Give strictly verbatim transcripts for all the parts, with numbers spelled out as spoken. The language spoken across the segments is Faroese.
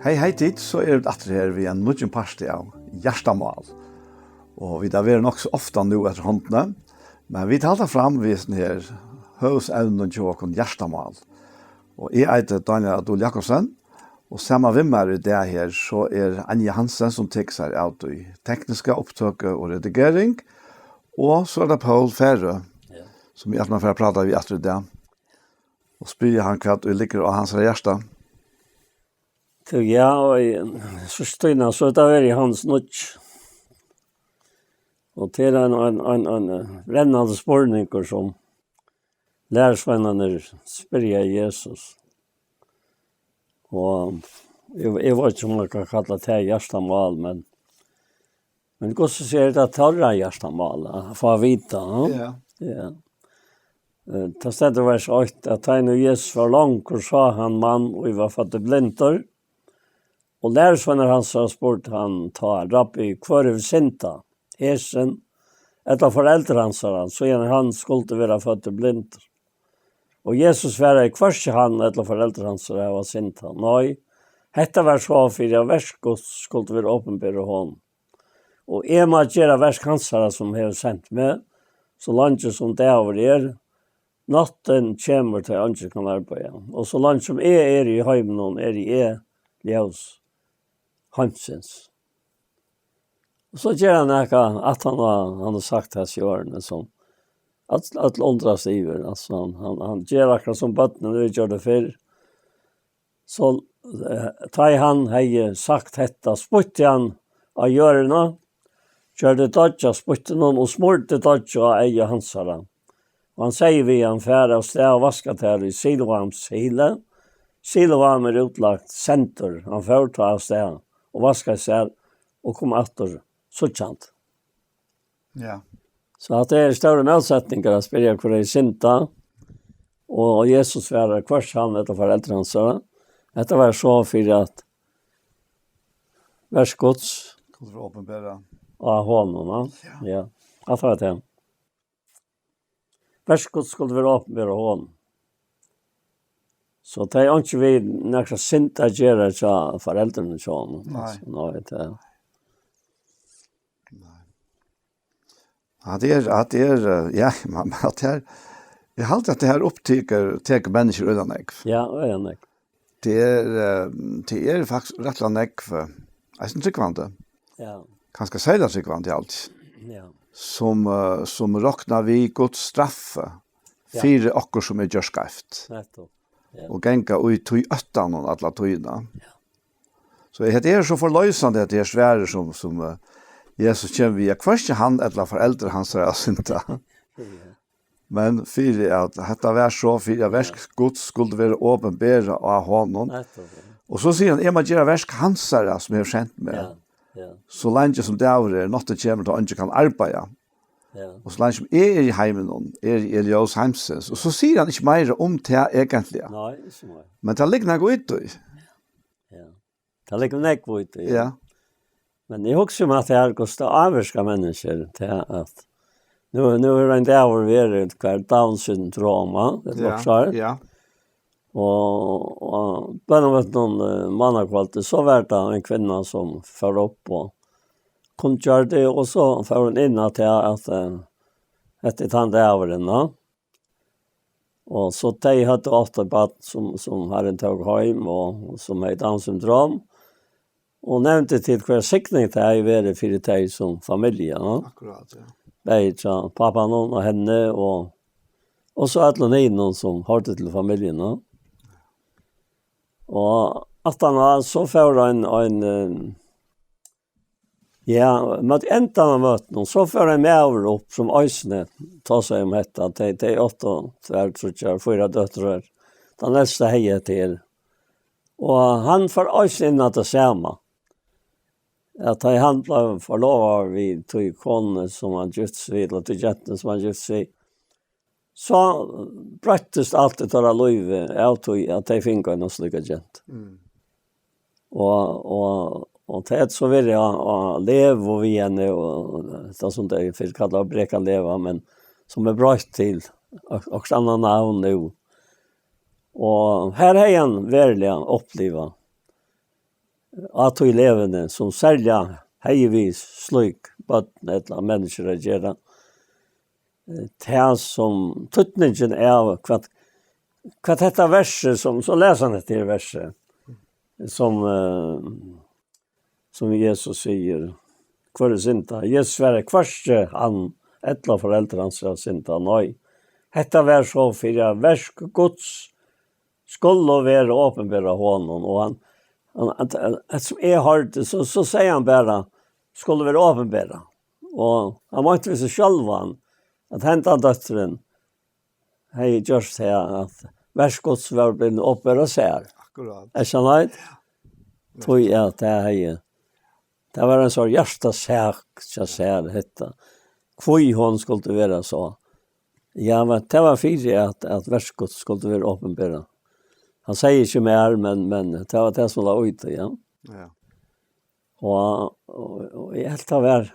Hey, hey tit, so eru vit aftur her við ein nýggjum parti av Hjartamál. Og vit hava verið nokk so ofta nú eftir hondini, men vit halda fram við hesum her høvuðsevnum hjá okkum, Hjartamál. Og eg eiti Daniel Adol Jakobsen, og saman við mær í dag her, so er Anja Hansen, sum tekur sær av tí tekniska upptøku og redigering, og so er tað Poul Færø, Ja. sum eg ætli mær at fara at práta við aftur í dag. Og spyrja hann, hvat ið liggur á hansara hjarta. Tú, ja, og í, so Stína, so er tað verið í Hans nýggj. Og til ein, ein, ein, ein, eh, brennandi spurningur, sum lærisveinarnir spyrja Jesus. Og eg, eg veit ikki, um man kann kalla tað hjartamál, men, men hvussu sær tað teirra hjartamál, at fáa at vita, ha? Ja. Ja. Eh, tað stendur í vers eitt, at tá nú Jesus var longur, sá hann mann, ið var føddur blindur, og lærisveinar hansara spurdu hann tá, Rabbi, hvør hevur syndað, hesin ella foreldur hansara, síðan hann skuldi vera føddur blindur? Og Jesus svaraði, hvørki hann ella foreldur hansara hava syndað. Nei, hetta var so, fyri at verk Guds skuldi vera opinberað honum. Og eg má gera verk hansara, sum hevur sent meg, so leingi sum dagur er, náttin kemur, tá eingin kann arbeiða. Og so leingi sum eg eri í heiminum, eri eg ljós heimsins. Og so ger hann nakað, at hann har, hann har sagt hesi orðini, sum øll, øll undrast yvir. Altso, hann, hann, hann ger akkurát sum børnini gjørdu fyrr. So, eh, tá ið hann hevði sagt hetta, spýtti hann á jørðina, gjørdi deiggj av spýttinum og smurdi deiggj á eygu hansara. Og hann segði við hann, far av stað og vaska tær í Siloams hili. Siloam er útlagt sendur. Hann fór tá av stað og vaskaði sær og kom aftur síggjandi. Ja. So at tað er stórar mótsetningar at spyrja, hvør er synda, og Jesus svarar, hvørki hann ella foreldur hansara. Hetta var so fyri at verk Guds Guds var opinberað. Á honum, va? Ja. Ja, at tað var tað. Verk Guds skuldi vera opinberað á honum. So tað er einki við nakra synd at gera hjá foreldrunum hjá honum. Nei. Altso, nei, tað Nei. At tað er, at tað er, eh, ja, man, man, at tað er, eg haldi, at tað her upptekur, tekur menniskju øgiliga nógv. Ja, øgiliga nógv. Tað er, eh, tað er faktiskt rættiliga nógv, eh, eisini trúgvandi. Ja. Kanska serliga trúgvandi, alt. Ja. Sum, eh, sum rokna við Guds straffi Ja. fyri okkum, sum er gjørt skeivt. Nettupp. Ja. Og ganga í tí óttanum alla tíðina. Ja. So hetta er so forloysandi, hetta her svarið, sum, sum, eh, Jesus kemur við, at hvørki hann ella foreldur hansara hava syndað. Ja. Men fyri at hetta var so, fyri at verk Ja. Guds skuldi vera opinberað á honum. Nettupp, ja. Og so sigur hann, eg má gera verk hansara, sum hevur sent meg. Ja, ja. So leingi sum dagur er, náttin kemur, tá eingin kann arbeiða. Ja. Og so leingi sum eg eri í heiminum, eri eg ljós heimsins. Og so sigur hann ikki meira um tað eigentliga. Nei, ikki meira. Men tað liggur nakað í tí. Ja. Tað liggur nógv í tí. Ja. Men eg hugsi um at tað er, hvussu tað ávirkar menniskjur, tað er at nú, nú er ein dagur verið, hvat er Down syndrom, va? Ella Ja, okkurt slikt. Ja. Og, og bønnemøtinum, eh, mánakvøldið, so var tað ein kvinna, sum fór upp og kunngjørdi, og so fór hon inn á tað, at, eh, hetta er tann dagurin, va? Og so tey høvdu átt eitt barn, sum, sum Harrin tók heim, og sum hevði Down syndrom, og nevndi til, hvør signing tað hevði verið fyri tey sum familju, ja. Akkurát, ja. Bæði hjá pápanum og henni, og, og so øllum hinum sum hoyrdu til familjuna. Og aftaná, so fór ein, ein, eh, Ja, móti endan av møtinum, so fór ein maður upp, sum eisini tosaði um hetta, at tey, tey áttu tvær, tríggjar, fýra døtrar. Tann elsta hevði hetta her. Og hann fór eisini inn á tað sama. At tá hann bleiv forlovaður við tí konuni, sum hann giftist við, ella tí gentuni, sum hann giftist við, so broyttist alt í teirra lívi av tí, at tey fingu eina slíka gentu. Mm. Og, og, og tey høvdu so verið á, á legu við henni, og tað sum tey fyrr kallaðu at breka legu, men sum er broytt til okkurt annað navn nú. Og her hevði hann veruliga upplivað á tí levende, sum serliga hevði við slík børn ella menniskjur at gera. Eh, tað sum týdningin av hvat, hvat hetta versið, sum, so les hann hetta her versið, sum, eh, sum Jesus sigur, hvør er synda? Jesus svarar, hvørki hann ella foreldur hans er synda, nei. Hetta var so fyri at verk Guds skulu vera opinberað honum, og hann, hann, hann, hann, sum eg hoyrdi, so, so segði hann bara, skulu vera opinberað. Og hann meinti við seg sjálvan, at hendan dóttirin hevði gjørt tað, at verk Guds var blivin opinberað sær. Akkurát. Er ikki neitt? Tí at tað hevði, tað var ein sár hjartasak, hjá sær, hetta. Hví hon skuldi vera so. Ja, men tað var fyri at, at verk Guds skuldi vera opinberað. Hann segði ikki meir, men, men tað var tað sum lá í tí, ja. Ja. Og, og, og eg helt tað var,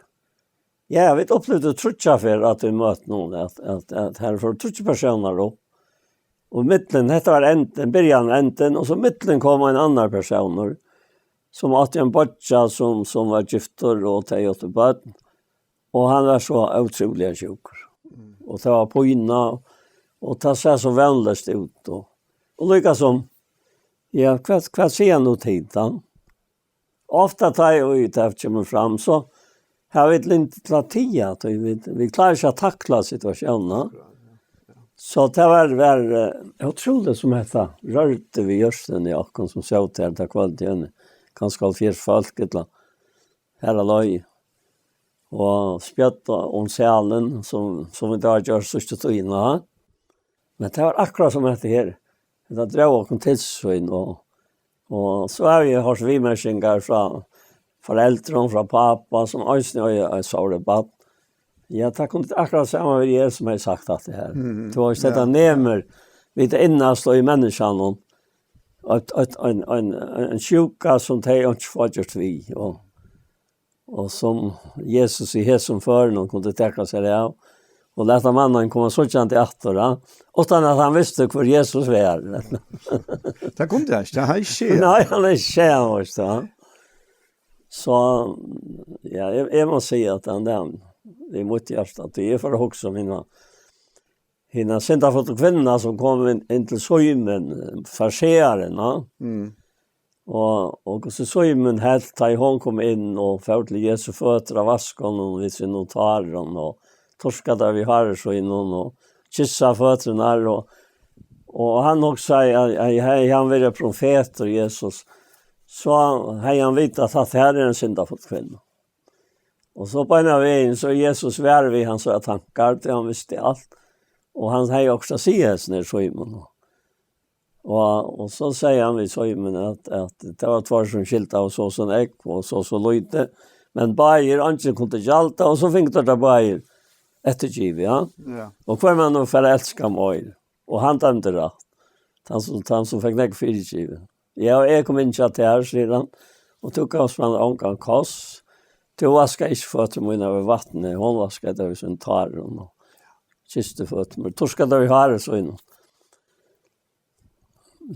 ja, vit upplivdu tríggjar ferð at vit møttu nú, at, at, at her fóru tríggir persónar upp. Og millum, hetta var endin, byrjan og endin, og so millum kom ein annar persónur, sum átti ein beiggja, sum, sum var giftur, og tey áttu børn. Og hann var so ótrúliga sjúkur. Mm. Og tað var pína, og tað sá so vónleyst út. Og, og líkasum, ja, hvat, hvat siga nú tit, da? Ofta tá ið tað kemur fram, so hava vit lyndi til at tiga, tí vit, vit klára ikki at takla situatiónina. So tað var, var, eh, ótrúligt sum hetta rørdi við jørðini í okkum sum sótu her tað kvøldið, kanska hálvfjerðs fólk, ella har á leið. Og spjalla um salin, sum, sum vit hava gjørt síðstu tíðina. Men tað var akkurát sum hetta her. Hetta dró okkum til sín, og, og so havi eg hoyrt viðmerkingar frá foreldrum, frá pápa, sum eisini eiga eitt sárligt barn. Ja, tað kundi akkurát sama verið eg sum hevði sagt hatta her. Mhm. Tú veitst, hetta nemur, vit innast í menniskjanum, eitt, eitt, ein, ein, ein sjúka sum tey einki fáa gjørt við, og, og sum Jesus í hesum førinum kundi taka sær av, og lata mannin koma síggjandi aftur, ja, uttan at hann visti, hvør Jesus var. Tað kundi hann ikki, tað hevði ikki. Nei, hann hevði ikki, hann veitst, ja. So, ja, eg, eg má siga at hann, hann, í mítt hjarta, at eg fór at hugsa um hina, hina syndafullu kvinnuna, sum kom inn, inn til Símun, eh, farsearin, ja. Mm. Og, og hvussu Símun helt, tá ið hon kom inn og fór til Jesu føtur at vaska honum við sínum tárum, og turka teir við hári sínum, og kyssa føturnar, og, og hann hugsaði, at, at hevði hann verið profetur, Jesus, so hevði hann vitað, at hatta her er ein syndafull kvinna. Og so beinanvegin, so Jesus var við hansara tankar, tí hann visti alt. Og hann hevði okkurt at siga hesum her Símun. Og, og so segði hann við Símun, at, at tað var tveir sum skildu av so, so nógv, og so, so lítið. Men báðir, eingin kundi gjalda, og so fingu teir tað báðir eftirgivið, ja. Ja. Og hvør man nú fer at elska meir. Og hann dømdi rætt. Tann sum, tann sum fekk nógv fyrigivið. Ja, og eg kom inn hjá tær, sigur hann, og tú gavst mær ongan koss. Tú vaskaði ikki føtur mínar við vatni, hon vaskaði tær við sínum tárum og kysti føtur mínar. Turkaði tær við hári sínum.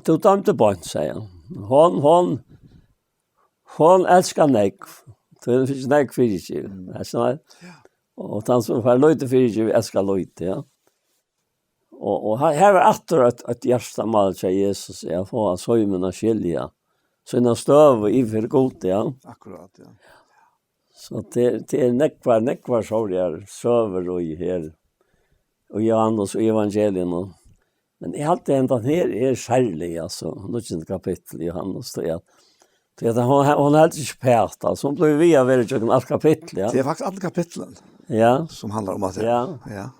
Tú dømdi beint, segði hann. Hon, hon, hon elskar nógv. Tú hevur fingið nógv fyrigivið. Mm. Er tað ikki neitt? Ja. Og tann sum fær lítið fyrigivið, elskar lítið, ja. Og, og her, her var aftur eitt, eitt hjartamál hjá Jesus, at fáa Símun at skilja sína støðu yvir fyri Gud, ja. Akkurát, ja. So tað, tað er nógvar, nógvar sárligar søgur í her, og Jóhannes og evangelium. Men eg haldi, hendan her er serlig, altso, níggjunda kapittul í Jóhannes, tí at, tí at hon, hon helt ikki uppat, altso, hon bleiv við at vera gjøgnum alt kapittul, ja. Tað er faktiskt allir kapitlini, ja, sum handlar um at, ja, ja.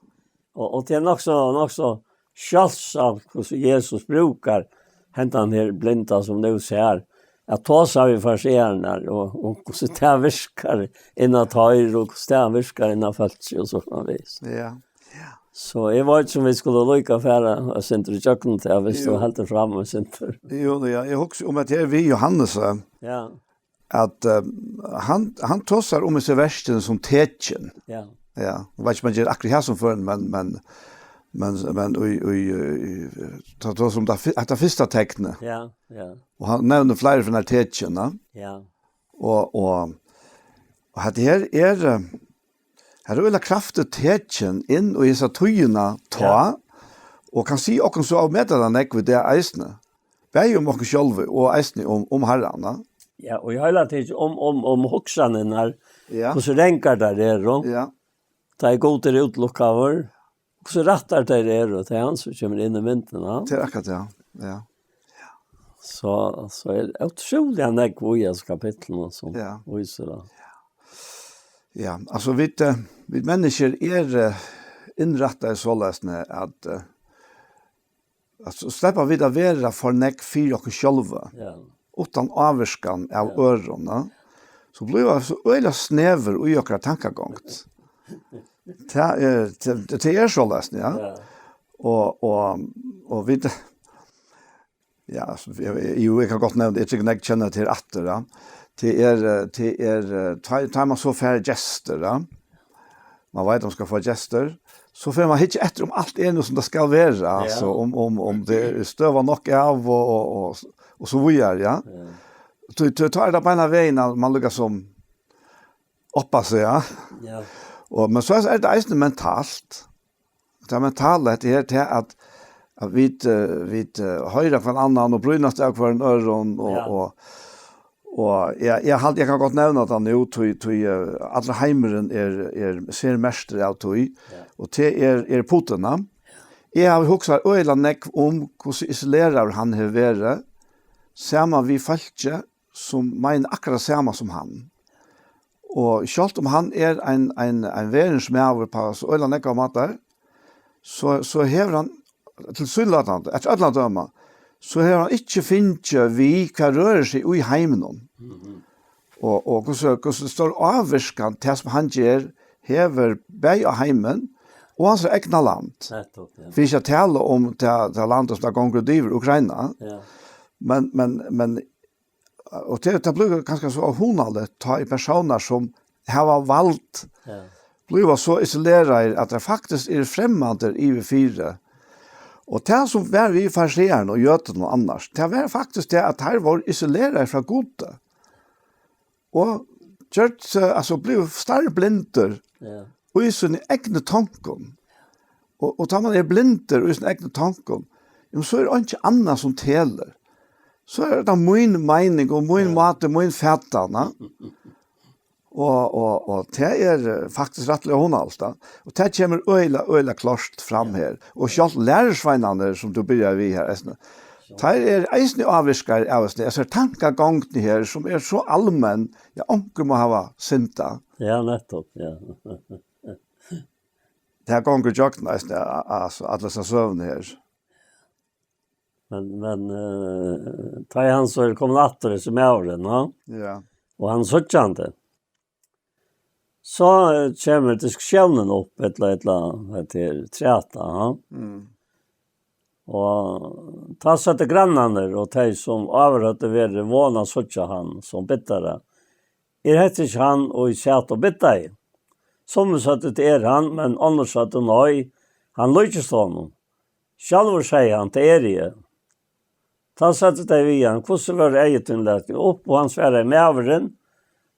Og, og tað er nokk so, nokk so sjálvsagt, hvussu Jesus brúkar hendan her blinda, sum nú sær, at tosa við fariseararnar, og, og hvussu tað virkar inn á teir, og hvussu tað virkar inn á fólki, og so framvegis. Ja. Ja. So eg veit ikki, um vit skulu líka fara eitt sindur ígjøgnum tað, viss tú heldur fram eitt sindur. Jú, ja, eg hugsi um at her við Jóhannes, eh, ja, at, eh, hann, hann tosar um hesi versini sum tekin. Ja. Ja, eg veit ikki, um hann ger akkurát hesum førum, men, men, Men, men í, í, í, tá, tá sum tað fy-, hetta fyrsta teknið, ja, ja, og hann nevnir fleiri frá tekin, ja, og, og, og hetta her er, eh, her er øgiliga kraftigt tekin inn í hesa tíðina tá, ja, og kann siga okkum so avmetaliga nógv í dag eisini. Bæði um okkum sjálv og eisini um, um Harran, ja. Ja, og í heila tikið um, um, um hugsanirnar, ja, hvussu rangar tær eru, ja, tá ið Gud er útilukkaður, hvussu rættar tær eru, tað er hann sum kemur inn í myndina. Tað er akkurát, ja. Ja. So, so er ótrúliga nógv í hesum kapitlunum sum, ja, vísir tað. Ja, altso, vit, eh, vit menniskju eru, eh, innrættaði soleiðis at, eh, at so sleppa vit at vera for nógv fyri okkum sjálva, ja, uttan ávirkan av, ja, øðrum, ja. So blíva vit so øgiliga snevur í okkara tankagongd. Tað er, tað, tað er soleiðis, ja. Ja. Og, og, og vit, ja, so, eg, eg, jú, eg kann gott nevna, eg trúgvi, nógv kenna til aftur, ja. Tað er, eh, tað er, eh, tá, tá man so fær gestir, ja. Man veit, man skal fáa gestir. So fer man hyggja eftir, um alt er nú, sum tað skal vera, ja, altso, um, um, um tað er støvað nokk av og, og, og, og so víðari, ja. Ja. Tí, tí, tá er tað beinanvegin, at man líkasum oppar seg, ja. Ja. Og, men so er tað eisini mentalt. Tað mentala, hetta her, tað at, at vit, eh, vit, eh, hoyra hvønn annan og brýnast av hvørjum øðrum og, ja, og, og eg, eg haldi, eg kann gott nevna tað nú, tí, tí, eh, allur heimurin er, er sermerktur av tí, ja, og tað er, er Putin, ja. Eg havi hugsað øgiliga nógv um, hvussu isoleraður hann hevur verið, saman við fólki, sum meina akkurát sama sum hann. Og sjálvt um hann er ein, ein, ein verðinsmaður á so øgiliga nógvar mátar, so, so hevur hann tilsynelatandi, eftir øllum at døma, so hevur hann ikki fingið við, hvat rørir seg í heiminum. Mhm. Og, og hvussu, hvussu stór ávirkan tað, sum hann ger, hevur bæði á heimin og hansara egna land. Nettupp, ja. Fyri ikki at tala um tað, tað landið, sum tað gongur út yvir, Ukraina. Ja. Men, men, men, og tað, tað blívur kanska so hugnaligt, tá ið persónar sum hava vald, ja, blíva so isoleraðir, at teir faktiskt eru fremmandir yvir fyri. Og tað, sum var við farisearunum og jødunum og annars, tað var faktiskt tað, at teir vóru isoleraðir frá Gudi. Og gjørt seg, altso, blivið starblindir, ja, í síni egnu tonkum. Og, og tá man er blindur í síni egnu tonkum, jamen, so er einki annað sum telur. So er tað mín meining og mín, ja, máti, mín fatan, ja. Og, og, og tað er, eh, faktiskt rættiliga hugnaligt, ja. Og tað kemur øgiliga, øgiliga klárt fram, ja, her. Og sjálvt lærisveinarnir, sum tú byrjaði við her, eisini, teir eru eisini ávirkaðir av hesum, hesari tankagongdini her, sum er so almenn, ja, onkur má hava syndað. Ja, nettupp, ja. Tað gongur ígjøgnum eisini, a-, altso, allar hesar søgurnar her. Men, men, eh, tá ið hann so er komin aftur, hesin maðurin, ja, ja, og hann er síggjandi, so, eh, kemur diskussiónin upp, ella, ella, hetta er træta, ha? Mm. Og tá søgdu grannarnir og tey, sum áður høvdu verið von at síggja hann sum biddara: Er hetta ikki hann, ið sat og biddaði? Summi søgdu: Tað er hann, men onnur søgdu: Nei, hann líkist honum. Sjálvur segði hann: Tað eri eg. Tá søgdu tey við hann: Hvussu vóru eygu tíni latin upp? Og hann svaraði: Maðurin,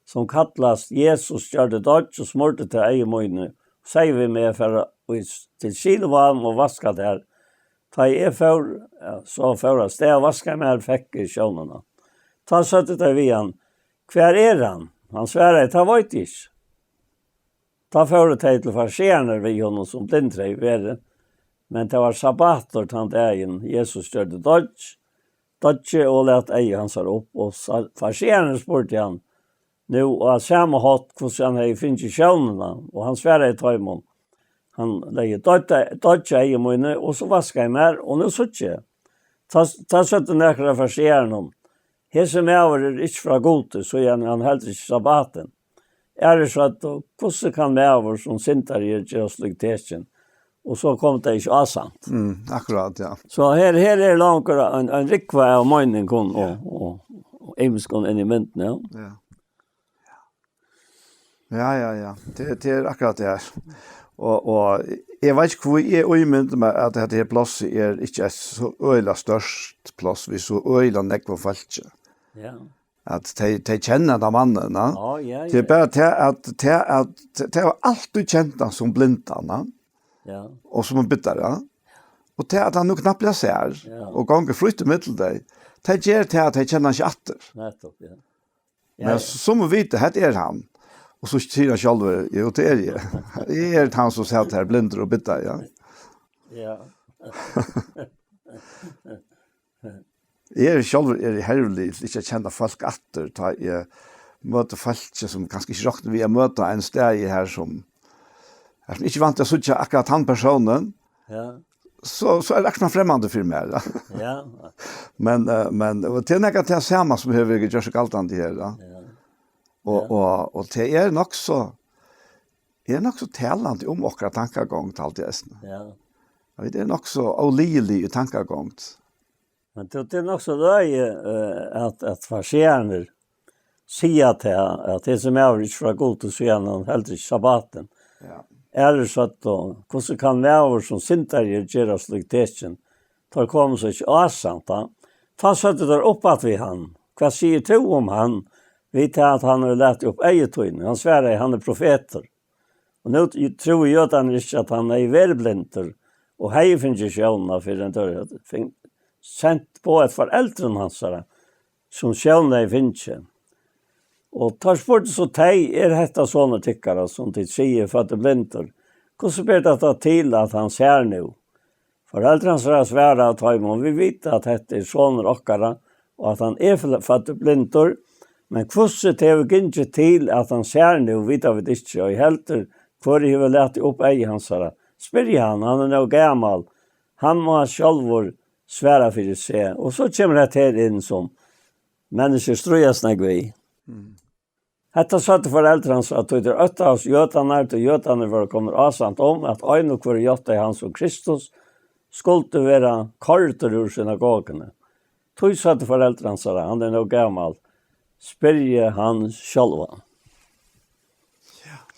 sum kallast Jesus, gjørdi deiggj og smurdi tað eygu míni, segði við meg at fara í, til Siloam og vaska tær. Tá eg fór, ja, so fór av stað og vaskaði mær, fekk eg sjónina. Tá søgdu tey við hann: Hvar er hann? Hann svaraði: Tað veit eg ikki. Tá fóru tey til fariseararnar við honum, sum blindir høvdu verið, men tað var sabbatur tann dagin, Jesus gjørdi deiggj, deiggið og læt eygu hansara upp, og sa-, fariseararnir spurdu hann nú á sama hátt, hvussu hann hevði fingið sjónina, og hann svaraði teimum: Hann legði deiggj, deiggj á eygu míni, og so vaskaði eg mær, og nú síggi eg. Tá, tá søgdu nakrir av farisearunum: Hesin maður er ikki frá Gudi, síðan hann heldur ikki sabbatin. Aðrir søgdu: Hvussu kann maður, sum syndari er, gera slík tekin? Og so kom tað ikki ásamt. Mm, akkurát, ja. So her, her er longur ein, ein rúgva av meiningum og, ja, og, og ymiskum inn í myndini, ja. Ja. Ja, ja, ja. Tað, tað er akkurát tað her. Og, og eg veit ikki, hví eg ímyndi mær, at hetta her plássið er ikki eitt so øgiliga stórt pláss við so øgiliga nógvum fólki. Ja. At tey, tey kenna henda mannin, ja. Ja, ja, ja. Tað er bara tað at, tað at, tey hava altíð kent hann sum blindan, ja. Ja. Og sum ein biddari, ja. Og tað at hann nú knappliga sær, ja, og gongur frítt ímillum tey, tað ger tað at tey kenna hann ikki aftur. Nettopp, ja. Men ja, ja, sum vita, hetta er hann. Og so sigur hann sjálvur, "Jú, tað eri eg. Eg eri hann sum sat her blindur og biddaði, ja." Ja. Eg eri sjálvur, eri herviligur til ikki at kenna fólk aftur, tá eg møti fólki, sum kanska ikki rokna við at møta ein staði her, sum, her sum ikki vant at síggja akkurát tann persónin. Ja. So, so er tað akkurát fremmandur fyri mær, ja. Ja. Men, eh, men, og tað er nakað tað sama sum hevur verið gjørt seg galdandi her, ja. Ja. Og, ja, og, og tað er nokk so, er nokk so talandi um okkara tankagongd, haldi eg eisini. Ja. Og vit eru nokk so ólýðilig í tankagongd. Men tað, tað er nokk so løgið, eh, at, at fariseararnir siga tað, at hesin maður er ikki frá Gudi, síðan hann heldur ikki sabbatin. Ja. Aðrir søgdu: "Hvussu kann maður, sum syndari er, gera slík tekin?" Teir komu seg ikki ásamt hann. Tá søgdu teir uppaftur við hann: "Hvat sigur tú um hann, við tað at hann hevur latið upp eygu tíni?" Hann svaraði: "Hann er profetur." Og nú trúðu jødarnir ikki, at hann hevði verið blindur og hevði fingið sjónina, fyrr enn teir høvdu fing-, sent boð eftir foreldrum hansara, sum sjón hevði fingið. Og teir spurdu so tey: "Er hetta sonur tykkara, sum tit siga er føddur blindur? Hvussu ber tað til, at hann sær nú?" Foreldrar hansara svaraðu teimum: "Vit vita, at hetta er sonur okkara, og at hann er føddur blindur, men hvussu tað hevur gingið til, at hann sær nú, vita vit ikki, og heldur, hvør hevur latið upp eygu hansara. Spyrjið hann, hann er nóg gamal, hann má sjálvur svara fyri seg." Og so kemur hetta her inn, sum menniskjur stríðast nógv við. Mm. Hetta søgdu foreldrar hansara, tí teir óttaðust jødarnar, tí jødarnir vóru komnir ásamt um, at ein og hvør játtaði hann sum Kristus, skuldi vera koyrdur úr synagoguni. Tí søgdu foreldrar hansara: "Hann er nóg gamal, spyrjið hann sjálvan."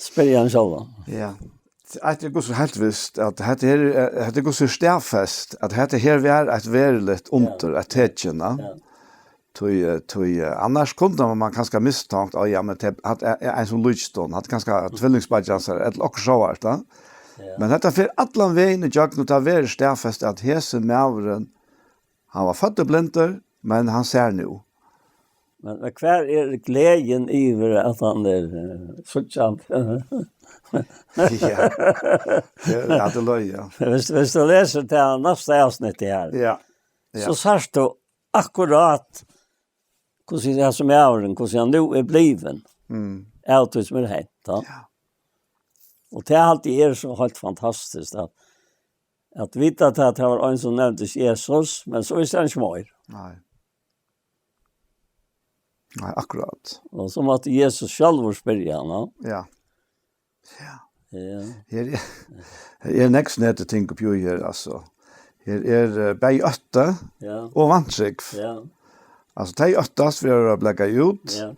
Spyrjið hann sjálvan. Ja. Eitt er hvussu heilt vist, at hetta her, eh, hetta er hvussu staðfest, at hetta her var eitt veruligt undur, ja, eitt tekin, ja. Ja. Tí, eh, tí, eh, annars kundi man kanska mistankt, "Á, ja, men tað, hatta er, er ein sum líkist honum, hatta er kanska tvillingsbeiggi hansara, ella okkurt sovorðið, ja." Ja. Men hetta fer allan vegin ígjøgnum, tað verður staðfest, at hesin maðurin, hann var føddur blindur, men hann sær nú. Men, men hvar er gleðin yvir, at hann er, eh, síggjandi? Ja. Ja, tað er løgið, ja. Viss, viss tú lesur tað næsta avsnittið her, ja, ja, so sært tú akkurát, hvussu er hesin maðurin, hvussu hann nú er blivin, mm, av tí sum er hent, ja. Ja. Og tað er altíð er so heilt fantastiskt, at, at vita at tað var ein sum nevndist Jesus, men so visti hann ikki meir. Nei. Nei, akkurát. Og so mátti Jesus sjálvur spyrja hann, ja. Ja. Ja. Ja. Her er, her er nógv snetug ting uppi í her, altso. Her er, eh, bæði ótti, ja, og vantrúgv. Ja. Altso, tey óttast fyri at blaka út, ja,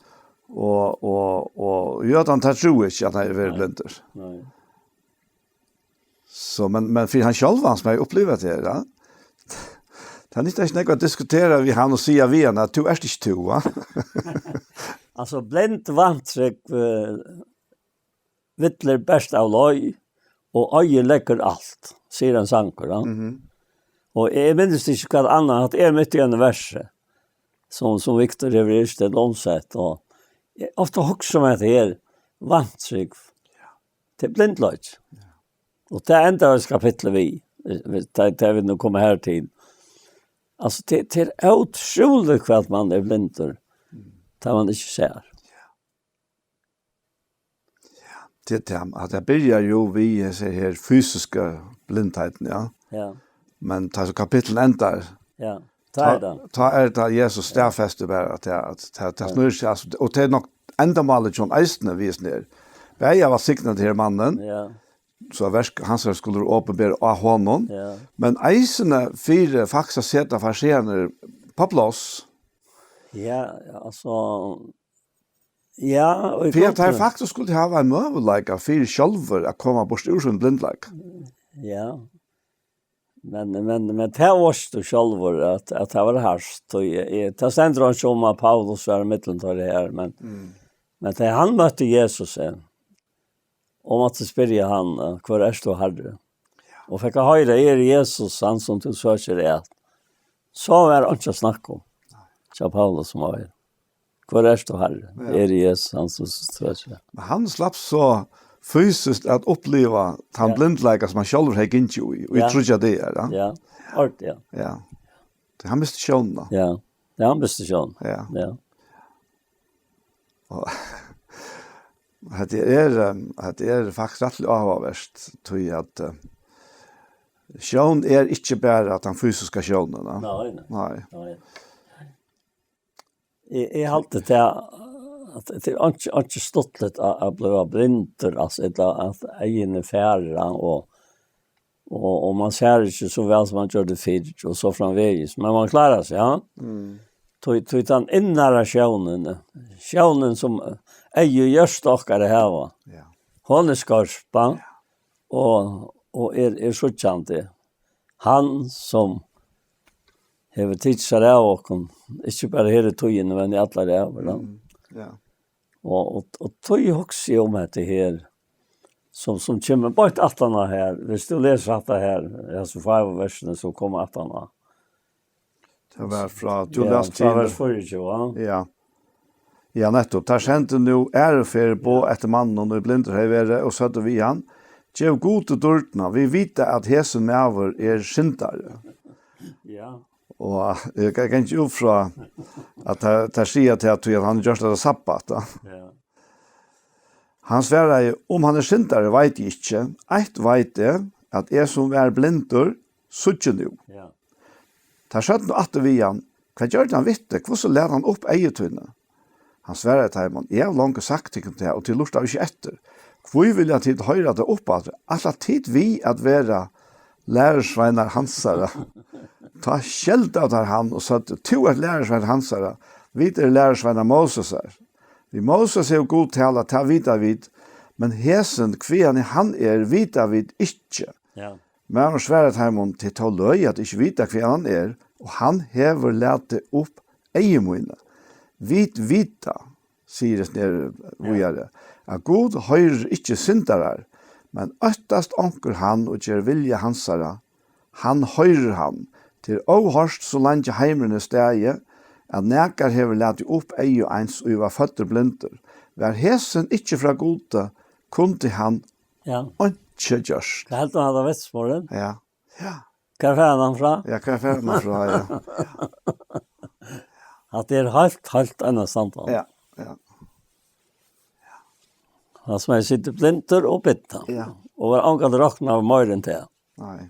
og, og, og jødarnir, teir trúðu ikki, at hann hevði verið, nei, blindur. Nei. So, men, men fyri hann sjálvan, sum hevur upplivað tað her, ja, tað nyttar ikki nógv at diskutera við hann og siga við hann, at tú ert ikki tú, va? Altso, blind vantrúgv, eh, villir bert av leið, og oyðileggur alt, sigur ein sangur, ja. Mhm. Og eg minnist ikki hvat annað, at er mitt í einum versi, sum, sum Victor hevur yrkt ella umsett, og eg ofta hugsi um hetta her, vantrúgv. Ja. Tað er blindleiki. Ja. Og tað endar hetta kapitlið við, við, tá, tá vit nú koma her til. Altso, tað, tað er ótrúligt hvat man er blindur, mm, tá man ikki sær. Ja. Ja, tað er tað, at tað byrjar jú við hesa her fysisku blindheitini, ja. Ja. Men tá so kapittul endar, ja, tá er tað, tá er tað Jesus, ja, staðfestir bara, at tað, at tað, tað, ja, snýr seg, altso, og tað er nokk endamálið hjá honum eisini, við hesum her. Bæði at signa henda her mannin, ja, so at verk hansara skulu vera opinber á honum, ja, men eisini fyri faktiskt at seta fariseararnar á pláss. Ja, altso, Ja, og í Fyri at teir grundini faktiskt skuldu hava ein møguleika fyri sjálvir at koma burtur úr sín blindleika. Ja. Men, men, men tað veitst tú sjálvur, at, at tað var hart. Og eg, eg, tað stendur einki um, at Paulus var í millum teirra her, men, Mm. men tá hann møtti Jesus, eh, og mátti spyrja hann, eh, "Hvør ert tú, Harri?" Og fekk at hoyra, "Eg eri Jesus, hann sum tú søkir at." So var einki at snakka um. Hjá Paulus sum var her. "Hvør ert tú, Harri?" Ja. "Eg eri Jesus, hann sum tú søkir at." Men hann slapp so fysiskt at uppliva tann Ja. blindleika sum hann sjálvur hevði gingið í, í Ja. tríggjar dagar, ja. Ja, orð, ja. Ja. Tí hann misti sjónina. Ja. Ja, hann misti sjónina. Ja. Ja. Og hetta er, um, hetta er faktiskt rættiliga áhugavert, tí at, eh, sjón er ikki bara tann fysiska sjónin, ja. Nei, nei. Nei. Nei. Eg, eg haldi tað, at tað er ikki, ikki stuttligt at, at bliva blindur, altso, ella at eyguni fara, og, og, og man sær ikki so væl sum man gjørdi fyrr, og so framvegis. Men man klárar seg, ja. Mm. Tí, tí tann innara sjónin, sjónin sum eygu hjørtu okkara hava, Ja. hon er skørp, ja. Ja. Og, og er, er síggjandi. Hann sum hevur tikið sær av okkum, ikki bara her í tíðini, men í allar ævir, ja. Mm, ja. Og, og, og tí hugsi eg um hetta her, sum, sum kemur beint aftan á her. Viss tú lesur hatta her, hasi fáu versini sum koma aftan á. Tað var frá, tú Ja, las frá til vers fýraogtjúgu, ja. Ja. Ja, nettupp. Teir sendu nú aðru ferð boð eftir manninum, ið blindur hevði verið, og søgdu við hann: "Gev Gudi dýrdina, vit vita, at hesin maður er syndari." Ja. Og eg kann, kann ikki út frá, at teir, teir siga til at, at hann gjørdi tað sabbat, ja. Ja. Hann svaraði: "Um hann er syndari, veit eg ikki. Eitt veit eg, at eg, sum var blindur, síggi nú." Ja. Teir søgdu aftur við hann: "Hvat gjørdi hann við teg? Hvussu læt hann upp eygu tíni?" Hann svaraði teimum: "Eg havi longu sagt tykkum tað, og tit lurtaðu ikki eftir. Hví vilja tit hoyra tað uppaftur? Ætla tit við at vera lærisveinar hansara?" Tá skeldaðu teir hann og søgdu: "Tú ert lærisveinur hansara, vit eru lærisveinar Mósesar. Við Móses hevur Gud talað, tað vita vit, men hesin, hvaðani hann er, vita vit ikki." Ja. Maðurin svaraði teimum: "Tað er tó løgið, at ikki vita, hvaðani hann er, og hann hevur latið upp eygu míni. Vit vita," sigur hesin her Ja. víðari, "at Gud hoyrir ikki syndarar, men óttast onkur hann og ger vilja hansara, hann hoyrir hann. Tað er óhoyrt, so leingi heimurin er staðið, at nakar hevur latið upp eygu eins, ið var føddur blindur. Var hesin ikki frá Gudi, kundi hann Ja. einki gjørt." Hvat heldur hann, hetta vitnisburðin? Ja. Ja. Hvar fær hann hann frá? Ja, hvar fær hann hann frá, ja. Hatta er heilt, heilt annað samband. Ja, ja. Hann sum hevði sitið blindur og bitt hann. Ja. Og var ongantíð roknað meira enn tað. Nei.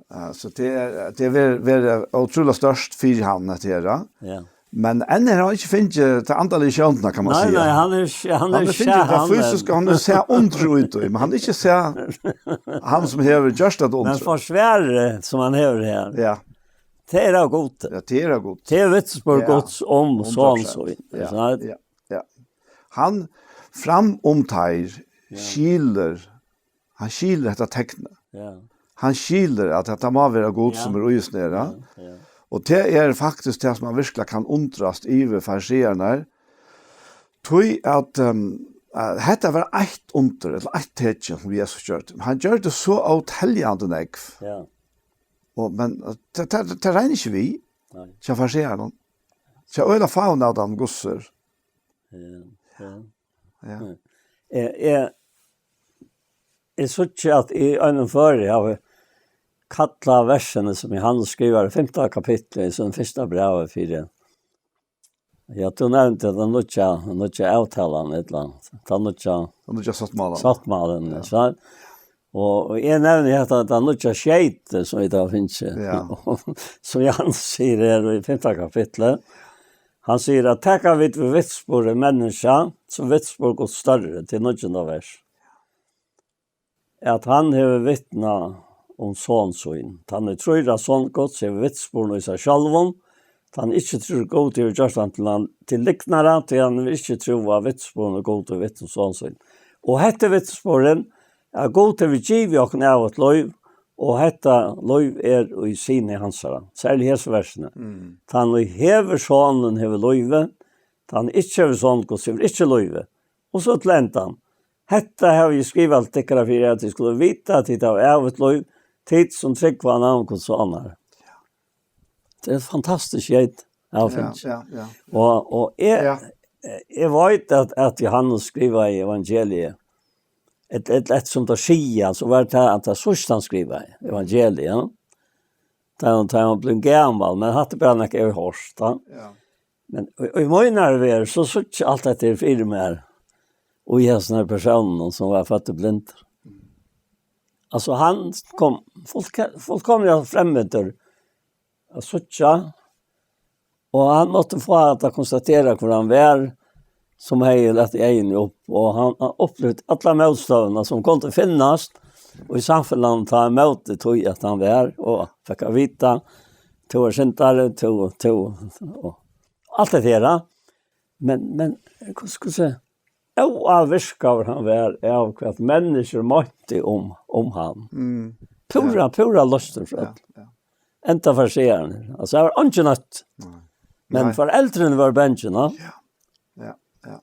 Ja, so tað er, tað er ver-, ver-, ótrúliga stórt fyri hann, at gera. Ja. Men enn hevur hann ikki fingið ta andaligu sjónina, kann man Nei, siga. nei, hann er, hann Hann er hevur fingið ta hann, fysiska, hann hevur sæð undrið út í, men hann hevur ikki sæð hann sum hevur gjørt tað Men undrið. forsvarið sum hann hevur her, Ja, tað er av Gudi. ja, tað er av Gud. Tað er vitnisburður Ja. Guds um Hundrað prosent. son sín, Ja, sant? ja, ja. Hann fram um teir Ja. skilur, hann skilur hetta teknið. Ja. Hann skilur at hetta má vera Gud Ja. sum er í hesum her, ja. Ja, ja. Og tað er faktiskt tað sum man virkuliga kann undrast yvir fariseararnar. Tí at, ehm, at hetta var eitt undur, ella eitt tekin sum Jesus gjørdi. Men hann gjørdi so óteljandi nógv. Ja. Og, men, eh, tað, tað, tað rennur ikki við Nei. hjá farisearunum. Tað er øgiliga fáir av teimum, gudsir. Ja, ja. Ja. Eg, eg, eg síggi at í einum føri havi kallað versini sum Jóhannes skrivar í fimta kapitli í sínum fyrsta brævi fyri. Ja, tú nevndi tað nýggja, nýggja avtalan, ella tað nýggja Tað nýggja sáttmálan. sáttmálan, Ja. sant? Og, og eg nevni hetta, tað nýggja skeytið sum vit hava fingið, Ja. sum Jóhannes sigur her í fimta kapitli. Hann sigur at taka vit við vitnisburði menniskja, so vitnisburð Guds størri, til níggjunda vers. At hann hevur vitnað um son sín. Tann ið trýr á son Guds hevur vitnisburðin í sær sjálvum, Tann ikki trúr Gud hevur gjørt hann til hann til lygnara, tí hann hevur ikki trúð á vitnisburðin um Gud og vitnisburðin sín. Og hetta er vitnisburðurin, at Gud hevur givið okkum ævigt lív, og hetta lív er í Syni hansara. Serliga hesi versini. Mm. Tann ið hevur Sonin hevur lívið, tann ið ikki hevur Son Guds hevur ikki lívið. Og so til endan. Hetta havi eg skrivað til tykkara fyri, at tit skulu vita, at tit hava ævigt lív, tit sum trúgva á navn Guds Sonar. Tað er eitt fantastiskt skjeyt, eg havi Ja, fingið. ja, ja. Og, og eg, Ja. eg veit at, at Johannes skrivaði evangeliið. Eitt, eitt, eitt sum tað siga, so var tað at tað síðsta hann skrivaði, evangeliið, ja. Tá hann, tá hann bleiv gamal, men hatta bara nakað eg hoyrt, ja. Ja. Men í, í mínari verð, so síggi eg alt hetta her fyri mær. Og í hesum her persónum sum var føddur blindur. Altso, hann kom fullke-, fullkomliga fremmetur at síggja, og hann mátti fáa at konstatera hvør hann var, sum hevði latið eyguni upp, og hann, hann upplivdi alla mótstøðuna sum kundi finnast í samfelagnum, tá ímóti tí at hann var, og fekk at vita, tú er syndari, tú, tú, og alt det her. Men, men, hvat skal eg siga, óávirkaður hann var av hvat menniskjur meintu um, um hann. Mm. Púra, Ja. púra loystur frá Ja, øllum. ja. Enda fariseararnir. Altso, tað var einki nýtt. Nei. Men Nei. foreldrini vóru bangin, ja. Ja, ja, ja.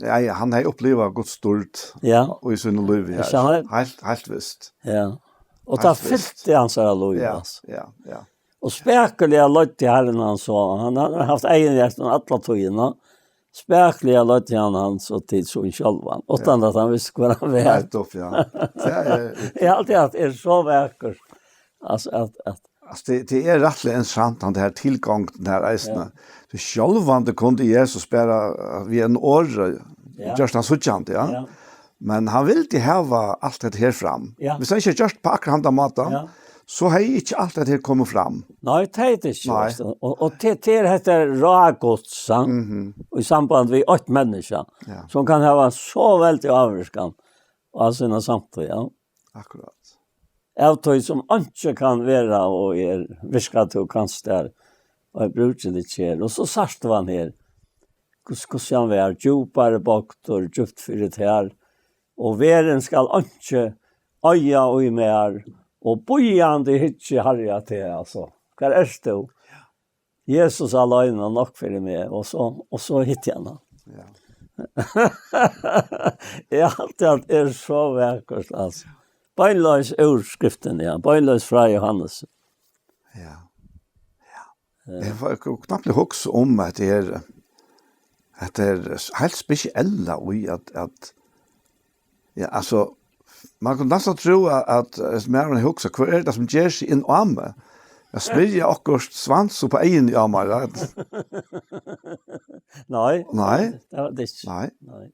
Ja, ja, hann hevði upplivað Guds styrk Ja. í sínum lívi Ikki her. sant? Heilt, heilt vist. Ja. Og Heilt tað vist. fylti hansara lív, Ja, altso. ja, ja. Og spakuliga leiddi Harrin hann so. Hann, hann hevur havt eyguni eftir alla tíðina. Spakuliga leiddi hann hann so til sín sjálvan, uttan Ja. at hann visti hvør hann var. Nettopp, ja. Tað er Eg havi altíð havt, er so vakurt. Altso, at, at Altso, tað, tað er rættiliga interessant, hann, tað her tilgongdin her eisini. Ja. So sjálvandi kundi Jesus bara, eh, við einum orði Ja. gjørt hann síggjandi, ja. Ja. Men hann vildi hava alt hetta her fram. Ja. Hvis hann ikki hevði gjørt på akkurát handan mátan, Ja. so hevði ikki alt hetta her komið fram. Nei, tað er tað ikki, Nei. veitst tú. Og, og til, til hetta er ráð Guds, sant? Mhm. Og í samband við eitt menniskja, Ja. sum kann hava so veldig ávirkan á sína samtíð, ja. Akkurát. Av tí sum einki kann vera og er, virkar tú kanst der, og eg brúki teg her. Og so sært tú hann her. Hvus-, hvussu hann var, djúpari bøgdur, djúpt fyri tær. Og verðin skal einki eiga í mær, og bíðandi hyggi harja teg, altso. Hvar ert tú? Jesus aleine, nokk fyri meg, og so, og so hitti hann hann. Ja. Eg havi altíð havt, er so vakurt, altso. Beinleiðis úr skriftini, ja. Beinleiðis frá Johannes. Ja. Ja. Eh. Eg var, eg kundi knappliga hugsa um at tað er, at tað er heilt spesielt í at, at Ja, altso, man kundi næstan trúð at, at, at maðurin hugsaði, hvør er tað sum ger seg inn á meg? At smyrja okkurt svans upp á eyguni á mær, ja. Nei, Nei. tað var tað ikki. Nei. Nei.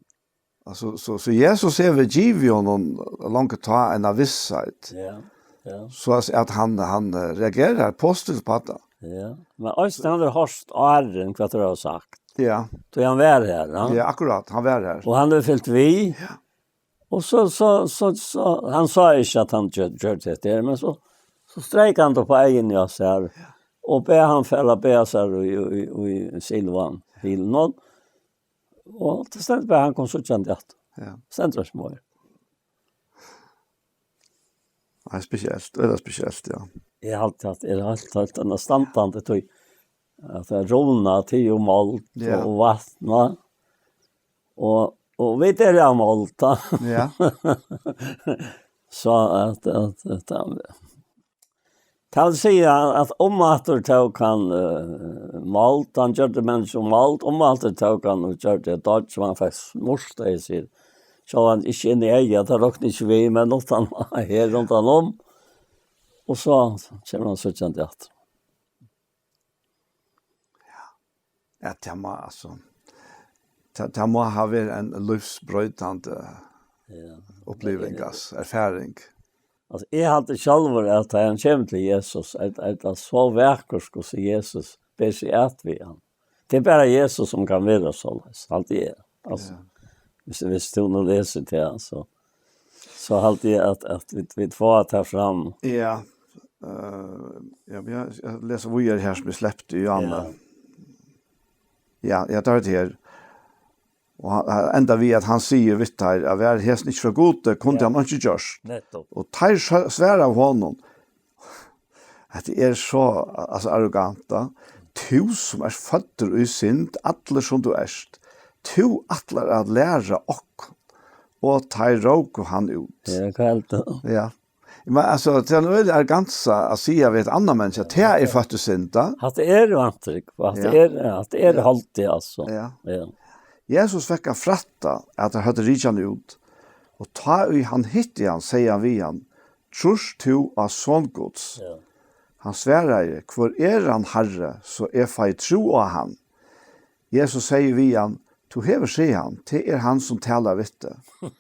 Altso, so, so Jesus hevur givið honum longu tá eina vissheit. Ja, ja. So at, at hann, hann, eh, reagerar positivt á tað. Ja. Men eisini hann hevur hoyrt áðrenn hvat tú hevur sagt. Ja. Tí hann var her, ja. Ja, akkurát, hann var her. Og hann hevur fylgt við. Ja. Og so, so, so, so, hann sá ikki at hann gjør, gjørdi hetta her, men so, so streik hann upp á eyguni á sær, og bað hann fara at baða sær í, í, í Siloam, Hilon. Og tað stendur bara, hann kom síggjandi aftur. Ja. Stendur ikki meir. Nei, spesielt, øgiliga spesielt, ja. Eg haldi at, eg haldi at hann er standandi, tí at tað er rúna til og mold Ja. og vatna. Og, og vit eru av mold, tá. Ja. So at, at, at, at, tað vil siga at umaftur tók hann, eh, mold, hann gjørdi menn sum mold, umaftur tók hann og gjørdi eitt dodge, sum hann fekk smurt, eg sigur. So hann ikki inn í eygað, tað rokni ikki við, men uttan her rundan um. Og so kemur hann síggjandi aftur. Ja, tað má, altso, tað, tað má hava verið ein lívsbroytandi Ja. uppliving, altso, erfaring. Altso, eg haldi sjálvur at tá hann kemur til Jesus, er, er tað so vakurt, hvussu Jesus ber seg at við hann. Tað er bara Jesus sum kann vera soleiðis, haldi eg. Altso, Ja. hvis, hvis tú nú lesur tað, so, so haldi eg at, at vit, vit fáa tað fram. Ja. Eh, ja, men eg, eg lesi víðari her sum eg slepti í áðni. Ja. Ja, ja, tað er tað her. Og hann, hann endar við, at hann sigur við teir, at var hesin ikki frá Gudi, kundi Ja. hann einki gjørt. Nettopp. Og teir sva-, svara honum, at tað er so, altso, arrogant, da. Tú sum ert føddur í synd, allur sum tú ert, tú ætlar at læra okkum. Og teir róku hann út. Ja, hvat heldur tú? Ja. Men altso, tað er ein øgiliga arrogansa at siga við eitt annað menniskja, at tað er født í synd, da. Hatta er vantrúgv, og hatta Ja. er, hatta er Ja. haldið, altso. Ja. Ja. Jesus fekk at frætta, at teir høvdu rikið hann út, og tá ið hann hitti hann, segði hann við hann, trýrt tú á Son Guds? Ja. Hann svaraði, hvør er hann, Harri, so eg fái trú á hann? Jesus segði við hann, tú hevur sæð hann, tað er hann, sum talar við teg.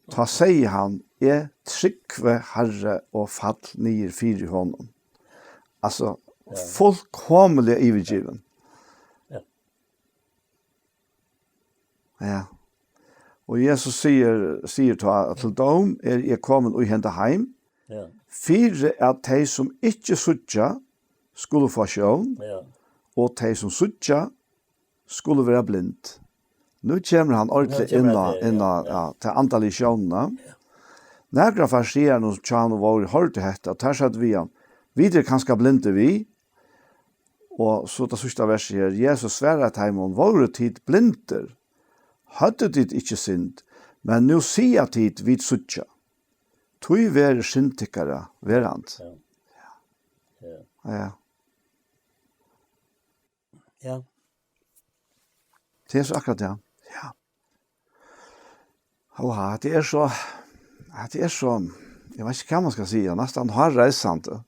Tá segði hann, eg trúgvi, Harri, og fall niður fyri honum. Altso, Ja. fullkomiliga yvirgivin. Ja. Ja. Og Jesus sigur, sigur tá, at til dóm er eg komin í henda heim, Ja. fyri at tey, sum ikki síggja, skulu fáa sjón, Ja. og tey, sum síggja, skulu vera blind. Nú kemur hann ordiliga Nú kemur inn á, hann til, inn á, ja, ja. ja, ta andaligu sjónina. Nakrir av farisearunum, sum hjá honum vóru, hoyrdu hetta, og teir søgdu við hann, vit eru kanska blindir við, og so tað síðsta versið her, Jesus svaraði teimum, vóru tit blindir, høvdu tit ikki synd, men nú siga tit, vit síggja. Tí verður synd tykkara verandi. Ja. Ja. Ja. Ja. Tað er so akkurát, ja. Ja. Oha, tað er so, ja, tað er so, eg veit ikki, hvat man skal siga, næstan hárreisandi,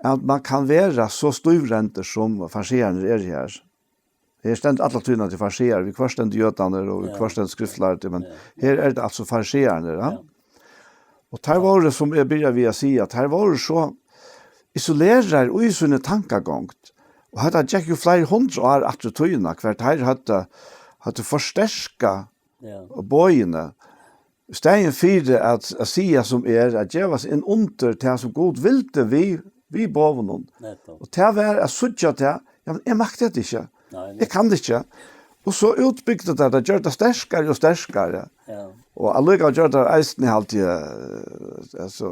at man kann vera so stívrendur, sum fariseararnir eru her. Her stendur alla tíðina til farisearar, viðhvørt stendur jødarnir og Ja. viðhvørt stendur skriftlærdu, men Ja. her er tað altso fariseararnir, ja. Ja. Og teir vóru, sum eg byrjaði við at siga, teir vóru so isoleraðir í síni tankagongd. Og hetta gekk jo fleiri hundrað ár aftur í tíðina, hvar teir høvdu, høvdu forsterkað Ja. boðini. Í staðin fyri at, at siga sum er, at geva seg inn undir tað, sum Gud vildi við, við boðunum. Nettopp. Og tað var at síggja tað, ja, men eg makti hetta ikki. Nei, Eg kann tað ikki. Og so útbygdu tað, tað gjørdi tað sterkari og sterkari. Ja. Og allíkavæl gjørdi tað eisini, haldi eg, eh, altso,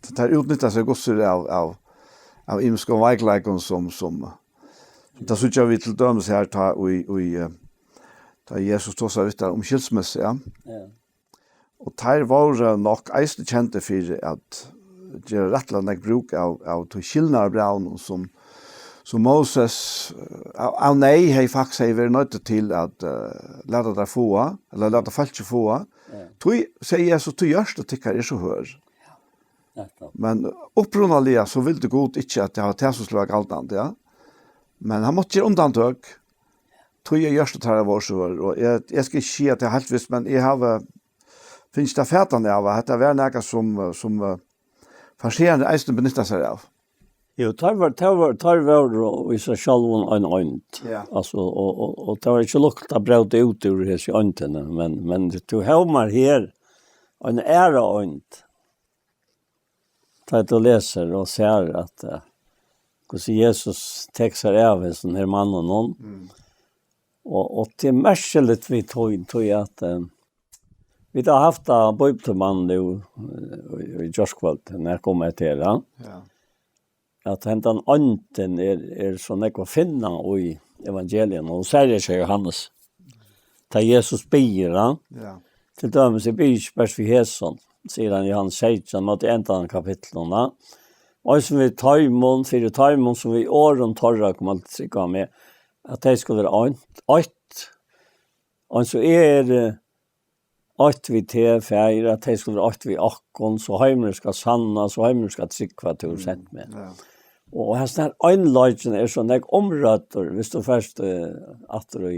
tað her útnytta seg gustur av, av, av ymiskum veikleikum sum, sum, tað síggja vit til dømis her, tá í, í, eh, tá Jesus tosar við teir um skilsmissu, ja. Ja. Og teir vóru nokk eisini kendir fyri at gera rættiliga nógv brúk av, av tí skilnaðarbrævinum, sum, sum Moses, eh, av, av neyð hevði, faktiskt hevði verið noyddur til at, eh, lata teir fáa, ella lata fólkið fáa. Ja. Tí, segði Jesus, tí hjørtu tykkara er so hørð. Nettopp. Men upprunaliga so vildi Gud ikki, at tað var tað, sum skuldi vera galdandi, ja. Men hann mátti gera undantøk. Tí er hjørtu teirra vóru so hørð, og eg, eg skal ikki siga, at tað er heilt vist, men eg havi fingið tað fatan av, at hetta var nakað, sum, sum, eh, fariseararnir eisini benytta sær av. Jú, teir vóru, teir vóru, teir vóru í seg sjálvum ein eint. Ja. Altso, og, og, og tað var ikki lukkuligt at bróta út úr hesi eintini, men, men tú hómar her ein aðra eint. Tá tú lesur og sær at, eh, hvussu Jesus tekur sær av hesum her manninum. Mm. Og, og tað er merkiligt við tí, tí at, eh, vit hava havt tað bíbliutíma nú, eh, í, í gjárkvøldið, nær kom eg til, ja. Ja. At hendan eindin er, er so nógv at finna í evangelium, og serliga hjá Jóhannes. Tá Jesus biður, ja. Ja. Til dømis, eg biði ikki bert fyri hesum, sigur hann í Jóhannes seytjan, móti endan av kapitlinum, ja. Eisini við teimum, fyri teimum, sum við orðum teirra koma til trúgv á meg, at tey skulu vera eint, eitt, eins og eg eri, eh, eitt við teg, Faðir, at tey skulu vera eitt við okkum, so heimurin skal sanna, so heimurin skal trúgva, at tú hevur sent meg. Ja. Og, og hesin her einleikin er so nógv umrøddur, viss tú fert, eh, aftur í,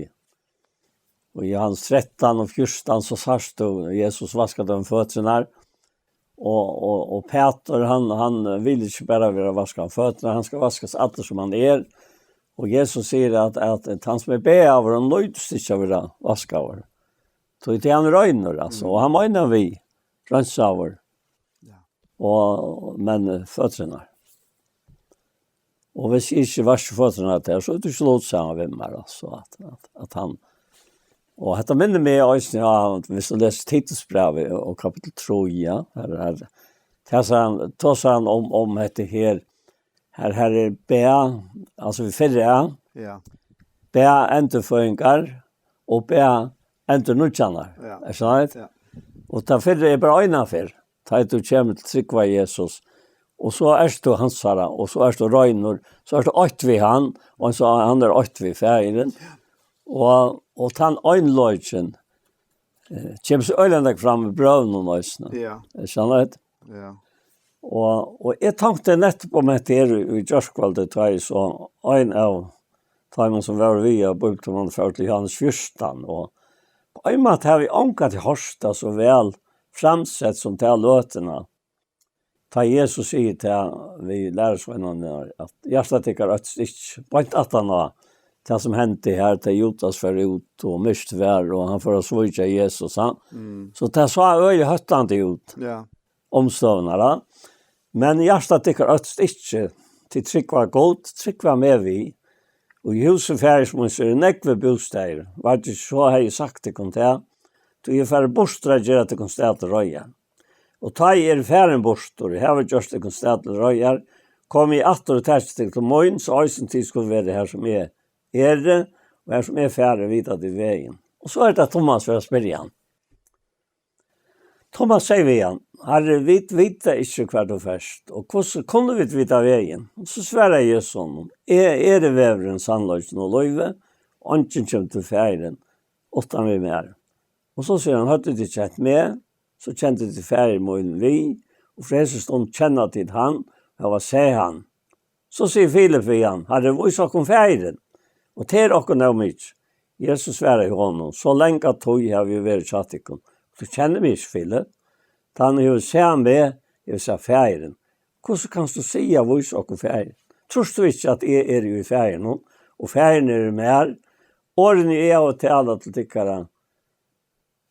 í Jóhannes trettan og fjúrtan, so sært tú Jesus vaska teimum føturnar. Og, og, og Pætur, hann, hann vil ikki bara vera vaska føturnar, hann skal vaskast allur sum hann er. Og Jesus sigur at, at hann sum er baðaður, hann nýtist ikki at vera vaskaður. So tað er hann reinur, altso. Mm. Og hann meinar við, reinsaður. Ja. Og, men, eh, føturnar. Og hvis eg ikki vaski føturnar av tær, so er tú ikki lutsamur við mær, altso, at, at, at hann, og hetta minnir meg eisini á, hvis tú lesur Titusbrævið og kapittul trý, ja, her, her, her tosar hann, tosar hann um, um hetta her, her, her er bæ, altso við fyrra, ja, bæ endurføðingar og bæ endurnýggjanar. Ja. Er sant? Ja. Og tað fyrra er bara eina ferð. Tá tú kemur til trúgv á Jesus, og so ert tú hansara, og so ert tú reinur, so ert tú eitt við hann, og so hann er eitt við Faðirin. Og, og tann einleikin, eh, kemur so øgiliga nógv fram í brøvunum eisini. Ja. Er sannheit? Ja. Og, og eg tonkti nettopp um hetta her í, í gjárkvøldið, tá eg sá ein av teimum, sum var við á bíbliutímanum, fór til Jóhannes fjúrtan, og á ein máta havi eg ongantíð hoyrt tað so væl framsett sum ta løtuna, tá Jesus sigur tað við lærisveinarnar, at hjarta tykkara óttist ikki, beint aftan á tað sum hendi her, tá Judas fór út og myrkt var, og hann fór at svíkja Jesus, ha? Mm. So tað sá øgiliga hóttandi út, ja, umstøðurnar, ha? Men hjarta tykkara óttist ikki, tit trúgva Gud, trúgva meg við. Og í húsi faðirs míns eru nógvir bústaðir, var tað ikki so, hevði eg sagt tykkum tað, tí eg fari burtur at gera tykkum stað til reiðar. Og tá eg eri farin burtur, og havi gjørt tykkum stað til reiðar, komi eg aftur og taki tykkum til mín, so eisini tit skulu vera har sum eg eri, og har sum eg fari, vita tit vegin. Og so er tað Tómas fer at spyrja hann. Tómas segði við hann: Harri, vit vita ikki, hvar tú fert, og hvussu kunnu vit vita vegin? Og so svaraði Jesus honum: Eg eri vegurin, sannleikin og lívið, og eingin kemur til Faðirin uttan við mær. Og so sigur hann: Høvdu tit kent meg, so kendu tit Faðir mín við, og frá hesi stund kenna tit hann, og hava sæð hann. So sigur Filip við hann: Harri, vís okkum Faðirin, og tað er okkum nóg mikið. Jesus svaraði honum: So langa tíð havi eg verið hjá tykkum, tú kennir meg ikki, Filip? Tann ið hevur sæð meg, hevur sæð Faðirin. Hvussu kanst tú siga: Vís okkum Faðirin? Trýrt tú ikki, at eg eri í Faðirinum, og Faðirin er í mær? Orðini, eg havi talað til tykkara,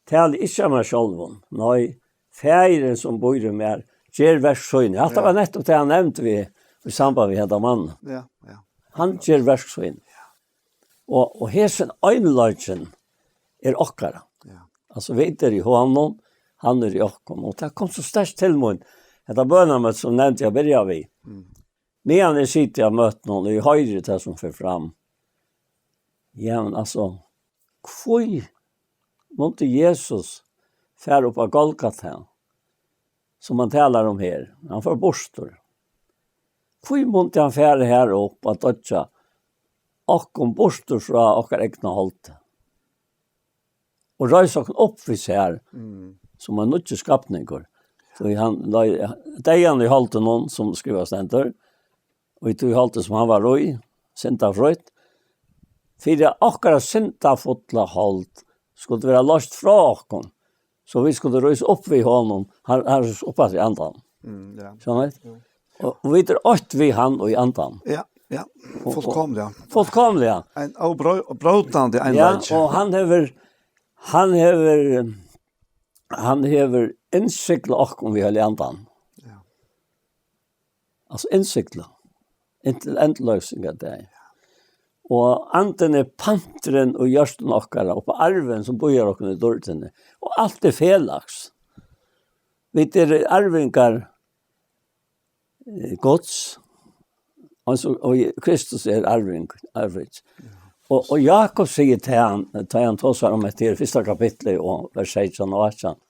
tali ikki av mær sjálvum, nei, Faðirin, sum býr í mær, ger verk síni. Hatta, ja, var nettopp tað hann nevndi við, í samband við henda mannin. Ja, ja. Hann ger verk síni. Og, og hesin einleikin er okkara. Ja. Altso, vit eru í honum, hann er í okkum. Og tað kom so sterkt til mín, hetta bønarmøtið sum nevndi eg byrjaði við. Mm. Meðan eg siti á møtinum, og eg hoyri tað sum fer fram. Ja, men altso, hví mundi Jesus fara upp á Golgata, sum hann talar um her? Hann fór burtur. Hví mundi hann fara har upp at doyggja okkum burtur frá okkara egna holdi? Og reisa okkum upp við sær, mm, sum ein nýggjur skapningur. Tí hann leið deyðan í holdinum, sum skrivað stendur, og í tí holdi, sum hann var í, syndafrítt, fyri at okkara syndafulla hold skuldi vera loyst frá okkum, so vit skuldu rísa upp við honum, hann, hann rísur upp aftur í andan. Mm, ja. Skilst? Jú. Og, og vit eru eitt við hann og í andan. Ja, ja. Og, og fullkomiliga. Fullkomiliga. Ein óbró-, brótandi, ja, einleiki. Og hann hevur, hann hevur, hann hevur innsiglað okkum við Heilaga Andan. Ja. Altso innsiglað. Inntil endurloysingardagin. Og Andin er panturin í hjørtum okkara, og á arvin sum bíðar okkum í dýrdini. Og alt er felags. Vit eru arvingar, eh, Guds, og so, og Kristus er arving, arving. Ja. Og, og Jakob sigur til hann, tá hann tosar um hetta her, fyrsta kapitli og vers seytjan og átjan,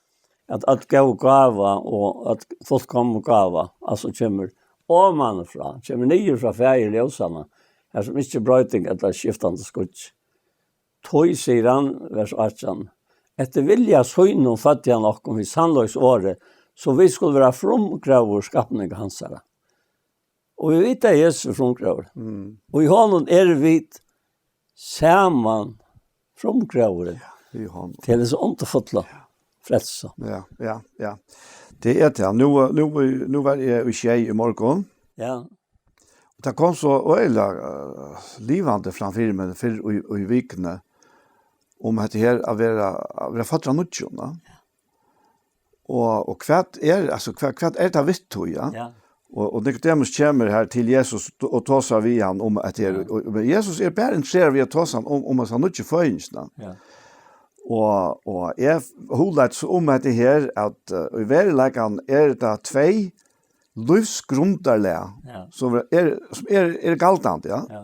at øll góð gáva og øll fullkomin gáva, altso, kemur omanfrá, kemur niður frá Faðir ljósanna, har sum ikki er broyting ella skiftandi skýggj. Tí, sigur hann, vers átjan, eftir vilja sínum føddi hann okkum við sannleiks orði, so vit skulu vera frumgróður skapning hansara. Og vit vita, at Jesus er frumgróður. Mm. Og í honum eru vit saman frumgróðurin. Ja, í honum. Til hesa undurfullu frelsu. Ja, ja, ja. Tað er tað. Nú, nú, nú var eg í Skei í morgun. Ja. Og tað kom so øgiliga, eh, livandi fram fyri meg fyrr í, í vikuni, um hetta her at vera, at vera føddur av nýggjum, ja. Og, og hvat er, altso, hvat, hvat er tað við tí, ja? Ja. Og, og Nikodemus kemur her til Jesus og tosar við hann um at her, ja, og, men Jesus er bara interesserað við at tosa hann um, um hesa nýggju føðingina. Ja. Og, og eg hugleiddi so um hetta her, at, eh, í veruleikanum er tað tvey lívsgrundarlag, ja, sum er, sum er, er galdandi, ja. Ja.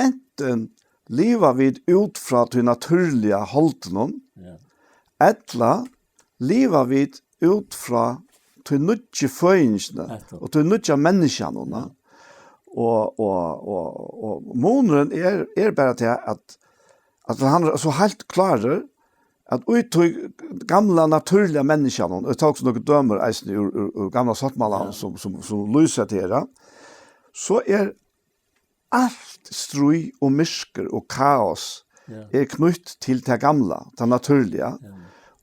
Antin liva vit út frá tí natúrliga holdinum, ja, ella liva vit út frá tí nýggju føðingini, nettupp, og tí nýggja menniskjanum, ja, og, og, og, og munurin er, er bara tað, at, at hann er so heilt klárur, at í tí gamla, natúrliga menniskjanum, og eg tók so nøkur dømir eisini úr, úr, úr gamla sáttmálanum, ja, sum, sum, sum lýsa tað her, so er alt stríð og myrkur og kaos, ja, er knýtt til tað gamla, tað natúrliga. Ja.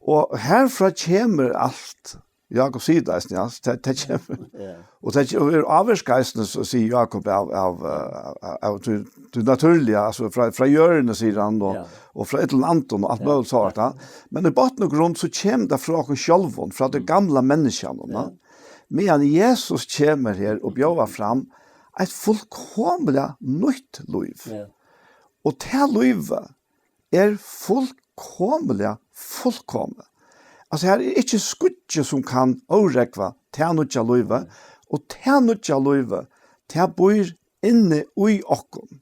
Og herfrá kemur alt. Jakob sigur tað eisini, ja, tað, tað kemur. Ja. Og tað er ávirkað eisini, so sigur Jakob, av, av, eh, av, av tí, tí natúrliga, altso frá, frá jørðini, sigur hann, og, ja, og frá illum andum og alt, ja, møguligt so, ja, ja. Men í botn og grund so kemur tað frá okkum sjálvum, frá tí, mm, gamla menniskjanum, ja, ja. Meðan Jesus kemur her og bjóðar fram eitt fullkomiliga nýtt lív. Ja. Og tað lívið er fullkomiliga fullkomið. Altso, her er ikki skuggi sum kann órógva tað nýggja lívið, og tað nýggja lívið, tað býr inni í okkum.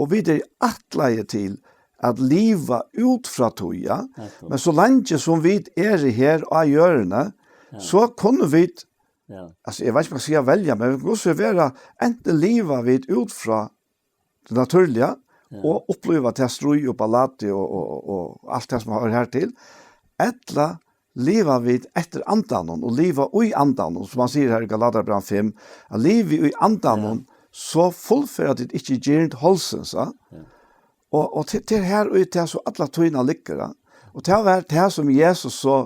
Og vit eru ætlaðir til at liva út frá tí, ja. Nettupp. Men so leingi sum vit eru her á jørðini, ja, so kunnu vit, ja, altso, eg veit ikki, um eg skal siga velja, men vit kunnu so vera, antin liva vit út frá tí natúrliga, ja, og uppliva tað stríð og ballati og, og, og, og alt tað sum hoyrir her til, ella liva vit eftir andanum og liva í andanum, sum hann sigur her í Galatiabrævinum fimm, at livi í andanum, ja, so fullføra tit ikki girnd holdsins, ja? Ja. Og, og til, til her og til so alla tíðina liggur, ja? Og tað var tað sum Jesus so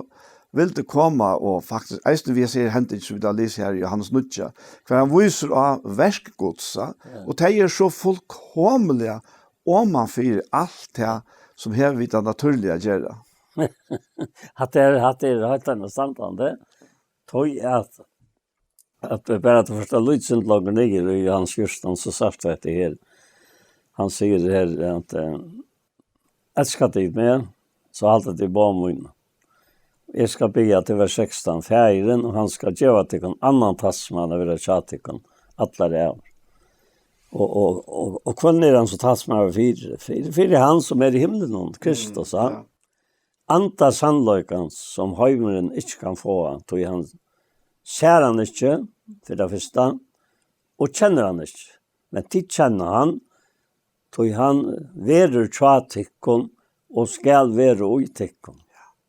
vildi koma og faktiskt, eisini við hesi hending sum vit hava lisið her í Jóhannes níggju, har hann vísir á verk Guds, ja? Ja. Og tey eru so fullkomiliga omanfyri alt tað sum hevur við tað natúrliga at gera. Hatta er, hatta er heilt annað standandi. Tøy at, at bara at fyrsta lítið sindur longur niður í Jóhannes fjúrtan, so sært tú hetta her. Hann sigur her at, eh, elska tit meg, so halda tit boð míni. Eg skal biðja, til vers sekstan, Faðirin, og hann skal geva tykkum annan talsmann at vera hjá tykkum allar ævir. Og, og, og, og hvønn er hann so talsmaður fyri? Fyri, fyri hann sum er í himlinum, Kristus, mm, ja. Anda sannleikans, sum heimurin ikki kann fáa, tí hann sær hann ikki, fyri tað fyrsta, og kennir hann ikki. Men tit kenna hann, tí hann verður hjá tykkum og skal vera í tykkum.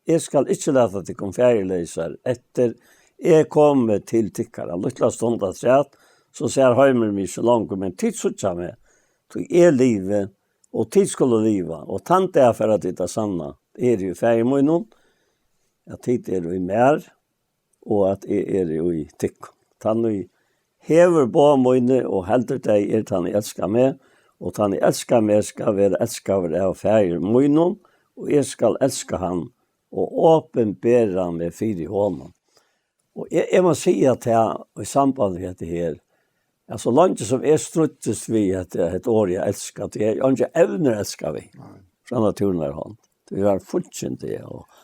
Eg skal ikki lata tykkum faðirleysar eftir, eg komi til tykkara. Lítla stund afturat, so sær heimurin meg ikki longur, men tit síggja meg, tí eg livi, og tit skulu liva, og tann dag fara tit at sanna, eg eri í Faðir mínum, at tit eru í mær, og at eg eri í tykkum. Tann ið hevur boð míni og heldur tey, er tann ið elskar meg, og tann ið elskar meg skal vera elskaður av Faðir mínum, og eg skal elska hann og opinbera meg fyri honum. Og eg, eg má siga at tað í samband við hetta her, at so leingi sum eg stríddist við hetta, hetta orðið at elska, tí eg havi eingi evnir at elska við, nei, frá natúrligari hond. Tí eg var funkin til og,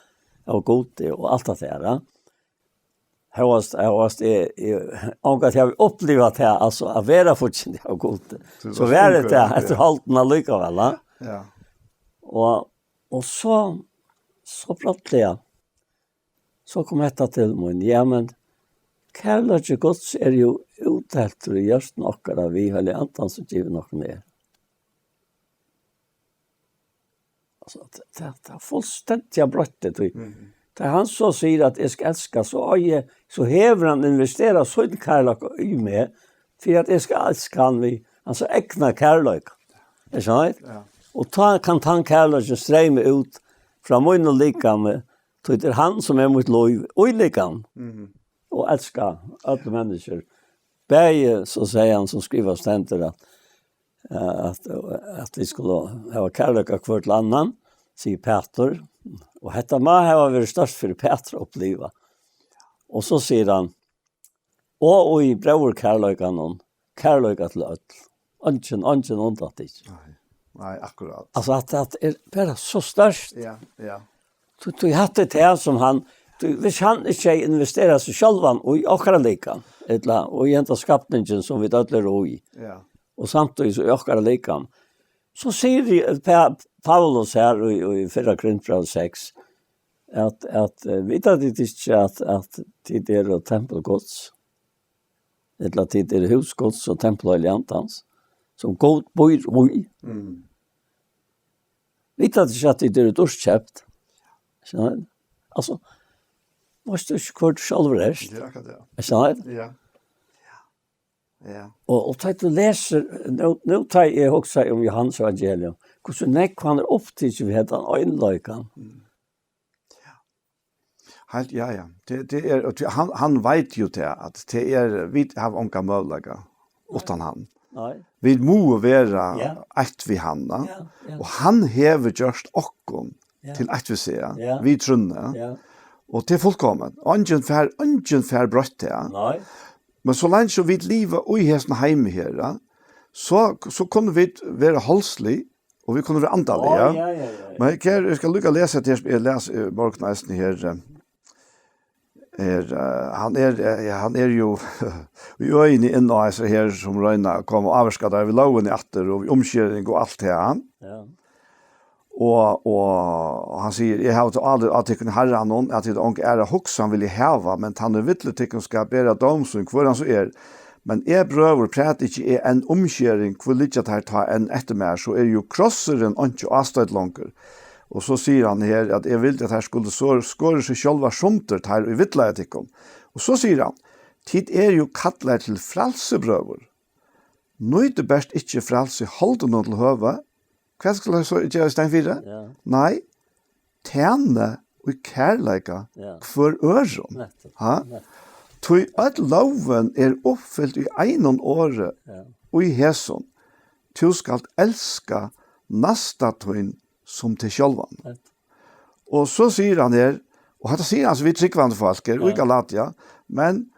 og Gud og alt det der, ja. Hóast, hóast eg, eg, ongantíð havi upplivað tað, altso, at vera funkin av Gud. Tú so varst var ungur, tað, ja, eftir holdinum allíkavæl, ja. Ja. Og, og so, so brádliga, so kom hetta til mín. Ja, men kærleiki Guds er jú útheltur í hjørtum okkara við Heilaga Andan, sum givin okkum er. Altso, tað, tað, tað er fullstendiga broytt, tí. Mhm. Tá hann so sigur at eg skal elska, so eigi, so hevur hann investerað sín kærleika í meg, fyri at eg skal elska hann við hansara egna kærleika. Er sant? Ja. Og tá kann tann kærleikin streyma út frá mínum likami, tí tað er hann, sum er mítt lív, í likam. Mhm. Og elska øll menniskju. Bæði, so sigur hann, sum skrivað stendur, at, at, at vit skulu hava kærleika hvør til annan, sigur Pætur. Og hetta má hava verið stórt fyri Pætur at uppliva. Og so sigur hann, Og í bróðurkærleikanum, kærleika til øll. Eingin, eingin undantikin. Nei, nei, akkurát. Altso, at, at er bara so stórt. Ja, ja. Tú, tú hatt tað her sum hann, tú, hvis hann ikki hevði investerað seg sjálvan í okkara likam, ella, og í henda skapningin sum vit øll eru í, ja, og samtíðis í okkara likam, so sigur Pa-, Paulus her í, í fyrra Korintbræv seks, at, at, eh, vita tit ikki at, at tit eru tempul Guds? Ella tit eru hús Guds og tempul Heilaga Andans, sum Gud býr í. Mm. Vita tit ikki at tit eru dýrt keypt? Skilur tú? Altso, veitst tú ikki hvør tú sjálvur ert? Ja, akkurát, ja. Skilur tú? Ja. Ja. Og, og tá tú lesur, nú, nú tá eg hugsi um Jóhannes evangelium, hvussu nógv hann er upptikin við hendan einleikan. Mm. Heilt, ja, ja. Tað, tað er, og tí, hann, hann veit jo tað, at tað er, vit hava ongan møguleika uttan hann. Nei. Vit mugu vera, ja, eitt við hann, da. Ja, ja. Og hann hevur gjørt okkum, ja, til eitt við seg, ja, ja, við trúnna. Ja. Og tað er fullkomið. Eingin fær, eingin fær broytt tað. Nei. Men so leingi sum vit liva í hesum heimi her, ja, so, so kunnu vit vera holdslig, og vit kunnu vera andalig, ja. Á, ja, ja, ja, ja. Men her, eg skal líka lesa tað her, sum eg las í morgun eisini her, eh, her, eh, hann er, eh, ja, hann er jo í øðini inn á hesar her, sum royna at koma og ávirka tær við lógini aftur og við umskering og alt tað, ja. Ja. Og, og hann sigur: "Eg havi tó álit á tykkum í Harranum, at tit onga aðra hugsan vilja hava, men tann, ið villur tykkum, skal bera dóm sín, hvør hann so er. Men eg, brøður, prædiki eg enn umskering, hví liggja teir tá enn eftir mær? So er jú krossurin einki ástoyt longur." Og so sigur hann her, at: "Eg vildi, at teir skuldu so-, skorið seg sjálvar sundur, teir, ið villaðu tykkum." Og so sigur hann: "Tit eru jú kallaðir til frælsi, brøður. Nýtið bert ikki frælsi holdinum til høvu." Hvat skal eg so gera í staðin fyri? Ja. Nei, tænið í kærleika, ja, hvør øðrum. Nettupp. Ha? Nettupp. Tí øll lógin er uppfylt í einum orði, ja, í hesum: "Tú skalt elska næsta tín sum teg sjálvan." Nettupp. Og so sigur hann her, og hetta sigur hann, so vit trúgvandi fólk er, ja, í Galatia, men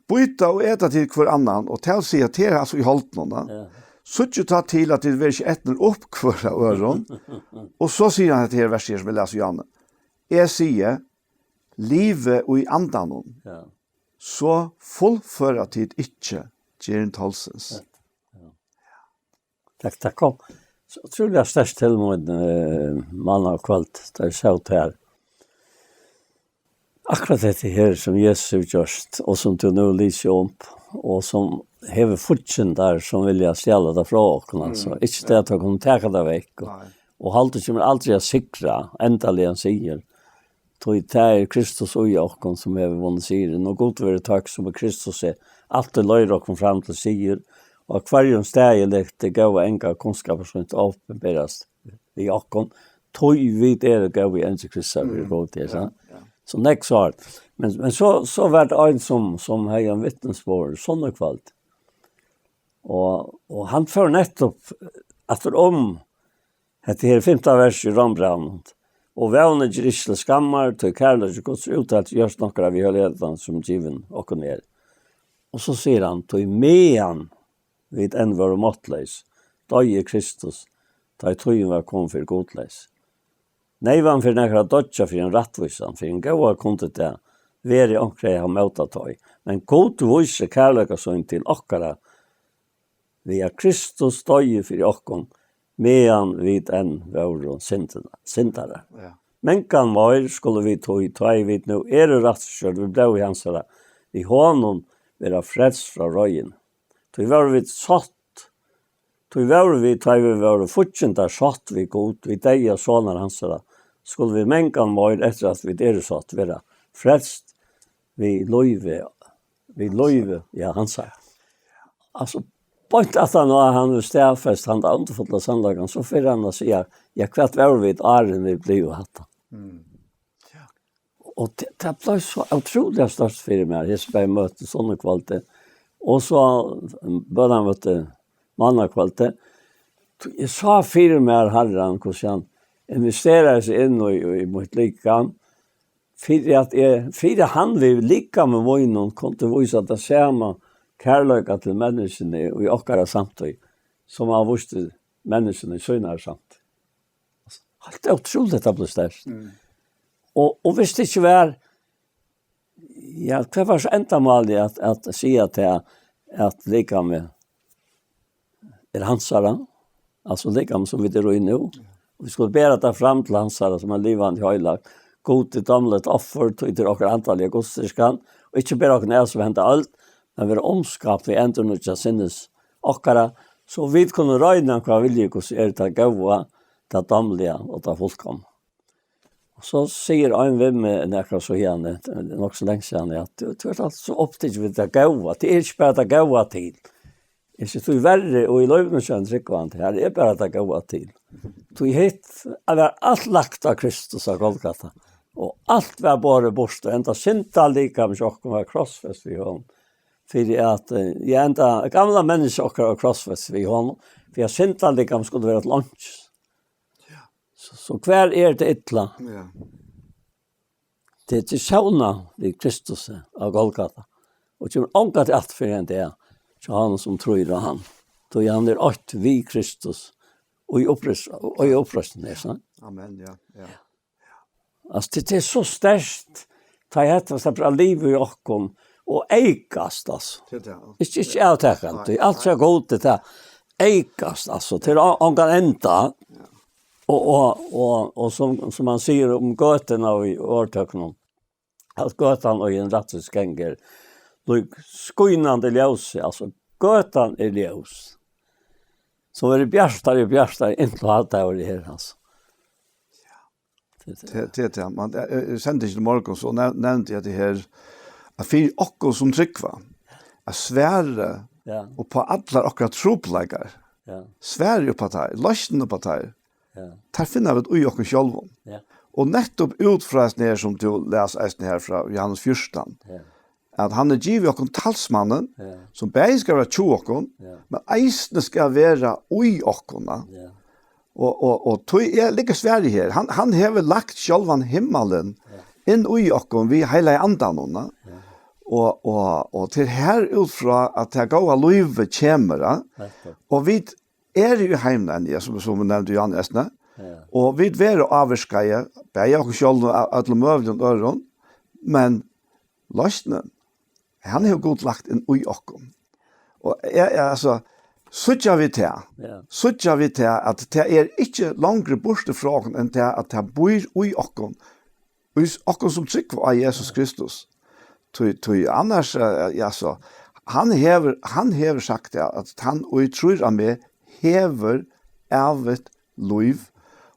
býta og eta tit hvør annan, og tað vil siga, tað er altso í holdinum, da. Ja. Síggið tá til, at tit verða ikki etnir upp hvør av øðrum. Og so sigur hann hetta her versið her, sum eg las í Johannes: "Eg sigi, livið í andanum, ja, so fullføra tit ikki gerð tolsins." Ja. Ja. Tað, tað kom so ótrúliga sterkt til mín, eh, mánakvøld, tá eg sat her. Akkurát hetta her, sum Jesus hevur gjørt, og sum tú nú lýsir um, og sum hevur fíggindar, sum vilja stjala tað frá okkum, altso. Mm, ikki tað, ja, at teir kunnu taka tað vekk, og, nei, og haldið kemur aldri at sigra, endaligan sigur. Tí tað er Kristus í okkum, sum hevur vunnið sigurin, og Gud verður tøkt, sum í Kristusi altíð leiðir okkum fram til sigur, og á hvørjum staði leggur tað góða anga kunnskapar síns opinberast við okkum, tí vit eru góðir endurkristar fyri, mm, Gud, er, ja, sant? Ja. So nógv so. Men, men so, so var tað ein, sum, sum hevði ein vitnisburð, sunnukvøld. Og, og hann fór nettupp aftur um hetta her fimta vers í Rómbrævinum: "Og vónin ger ikki til skammar, tí kærleiki Guds er úttaldur í hjørtum okkara við Heilaga Andanum, sum givin okkum er." Og so sigur hann: "Tí meðan vit enn vóru máttleys, doyði Kristus, tá ið tíðin var komin fyri gudleys. Neyvan fer nakrar at doyggja fyri ein rættvísan, fyri ein góðan kundi tað verið, onkrir hava mótað tá. Men Gud vísir kærleika sín til okkara, við at Kristus doyði fyri okkum, meðan vit enn vóru syndina-, syndarar. Ja. Mangan meir skulu vit tí, tá ið vit nú eru rættsgjørd við blóði hansara, við honum vera frelst frá reiðini. Tí vóru vit sátt, tí vóru vit, tá ið vit vóru fíggindar, sátt við Gud, við deyða sonar hansara, skulu vit mangan meir, eftir at vit eru sátt, vera frelst við lívi, við lívi, ja, hansara." Altso, beint aftan á hann hevur staðfest hann undurfulla sannleikan, so fer hann at siga: "Ja, hvat vóru vit, áðrenn vit blivu hatta?" Mm. Ja. Og tað, tað bleiv so ótrúliga stórt fyri mær, hesi bæði møti, sunnukvøldið, og so bønarmøti, mánakvøldið. Eg sá fyri mær Harran, hvussu hann investerar seg inn í, í mítt likam, fyri at eg, fyri at hann við likami mínum kundi vísa tað sama kærleika til menniskjuni í okkara samtíð, sum hann vísti menniskjuni í sínari samtíð. Heilt ótrúligt, tað bleiv sterkt. Mm. Og, og hvis tað ikki var, ja, hvat var so endamálið at, at siga til at, at likamið er hansara, altso likamið sum vit eru í nú. Og vit skulu bera tað fram til hansara sum er livandi heilag. Gud er dámligt offur, tí til okkara andaliga gudsdýrkan, og ikki bera okkum av sum henda øld, men vera umskapt við endurnýggja sinnis okkara, so vit kunnu royna hvat vilji Guds er, tað góða, tað dámliga og tað fullkomna. Og so sigur ein við meg nakað so her, nokk so langt síðan, at tú, tú ert altso so upptikin við tað góða. Tað er ikki bara tað góða til. Eg sigi, tú verri, og í lívinum hjá ein trúgvandi, her er bara tað góða til. Tí hitt, at var alt lagt á Kristus á Golgata. Og alt var borið burt, og enda syndalikamið hjá okkum var krossfest við honum. Fyri at, eh, ja, enda gamla menniskja okkara var krossfest við honum, fyri at syndalikamið skuldi vera til einkis. So, so hvar er tað illa? Ja. Tað er til sóna við Kristus á Golgata. Og kemur ongantíð aftur fyri ein dag, hjá honum sum trýr á hann. Tí hann er eitt við Kristus, og í uppreis-, og í uppreisn, er sant? Amen, ja, ja. Altso, tað, tað er so sterkt, tá ið hetta sleppur at liva í okkum og eykast, altso. Tað er tað. Ikki, ikki avtakandi, Nei, tað er nei. Gott, tað eykast, altso, til on-, ongan enda. Ja. Og, og, og, og sum, sum man sigur um gøtuna í orðtøkunum, at gøtan og ein rættvísur gongur lík skínandi ljósi, altso, gøtan er ljós. So er tað bjartari og bjartari inntil hádagin er her, altso. Tað er tað. Tað, tað er tað. Man, eh, eh, sendingin í morgun, so nev-, nevndi eg tað her, at fyri okkum sum trúgva, at svarið Ja. upp á allar okkara trupulleikar, Ja. svarið upp á teir, loysnin upp á teir, Ja. teir finna vit í okkum sjálvum. Ja. Og nettupp út frá hesum her, sum tú las eisini her frá Johannes fjúrtan, Ja. at hann er givið okkum talsmannin, Ja. sum bæði skal vera hjá okkum, Ja. men eisini skal vera í okkum, ja. Ja. Og, og, og tí er líka svarið her. Hann, hann hevur lagt sjálvan himmalin Ja. inn í okkum við heilaga andanum, ja. Ja. Og, og, og til her út frá at tað góða lívið kemur, ja. Nettupp. Og vit eru í heiminum, ja, sum, sum vit nevndu, Johan Esne. Ja. Og vit verða ávirkaði, bæði okkum sjálvum og øllum møguligum øðrum, men loysnin, hann hevur Gud lagt inn í okkum. Og er, er, altso, síggja vit tað, Ja. síggja vit tað, at tað er ikki longri burtur frá okkum enn tað, at tað býr í okkum, í s-, okkum sum trúgva á Jesus Kristus. Tí, tí annars, eh, ja, so, hann hevur, hann hevur sagt tað, at hann ið trýr á meg hevur ævigt lív.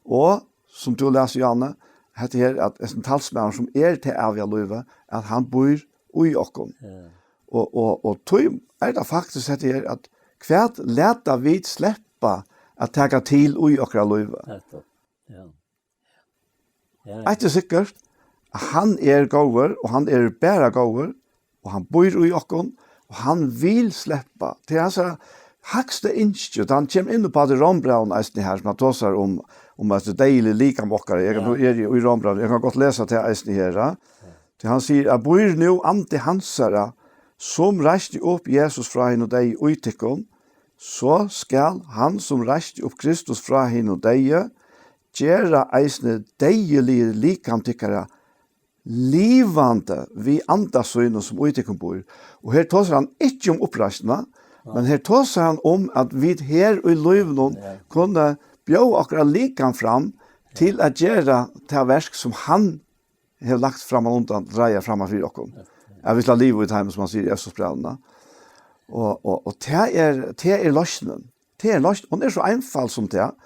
Og, sum tú lesur, Janne, hetta her, at hesin talsmaðurin sum er tað æviga lívið, at hann býr í okkum. Ja. Og, og, og tí er tað faktiskt hetta her, at hvat lata vit sleppa at taka til í okkara lívi? Nettupp. Ja. Ja, ja. Eitt er sikkurt, at hann er góður, og hann er bara góður, og hann býr í okkum, og hann vil sleppa. Tað er hansara hægsta ynski, og hann kemur inn á tað í Rómbrævinum eisini her, sum hann tosar um, um at tað deyðiga likam okkara. Eg, Ja. nú eri eg í Rómbrævinum, eg kann gott lesa tað eisini her, ja. Ja. Tí hann sigur, at býr nú andi hansara, sum reisti upp Jesus frá hinum deyðu í tykkum, so skal hann, sum reisti upp Kristus frá hinum deyðu, gera eisini deyðilig likam tykkara livandi við anda sínum, sum í tykkum býr. Og her tosar hann ikki um uppreisnina, Nei. men her tosar hann um, at vit her í lívinum Ja. kunnu bjóða okkara likam fram til at gera tað verk, sum hann hevur lagt framman undan, dreiað framman fyri okkum. Ja, ja. At vit skal liva í teimum, sum hann sigur í Efesusbrævinum. Og, og, og tað er, tað er loysnin. Tað er loysn, hon er so einføld sum tað,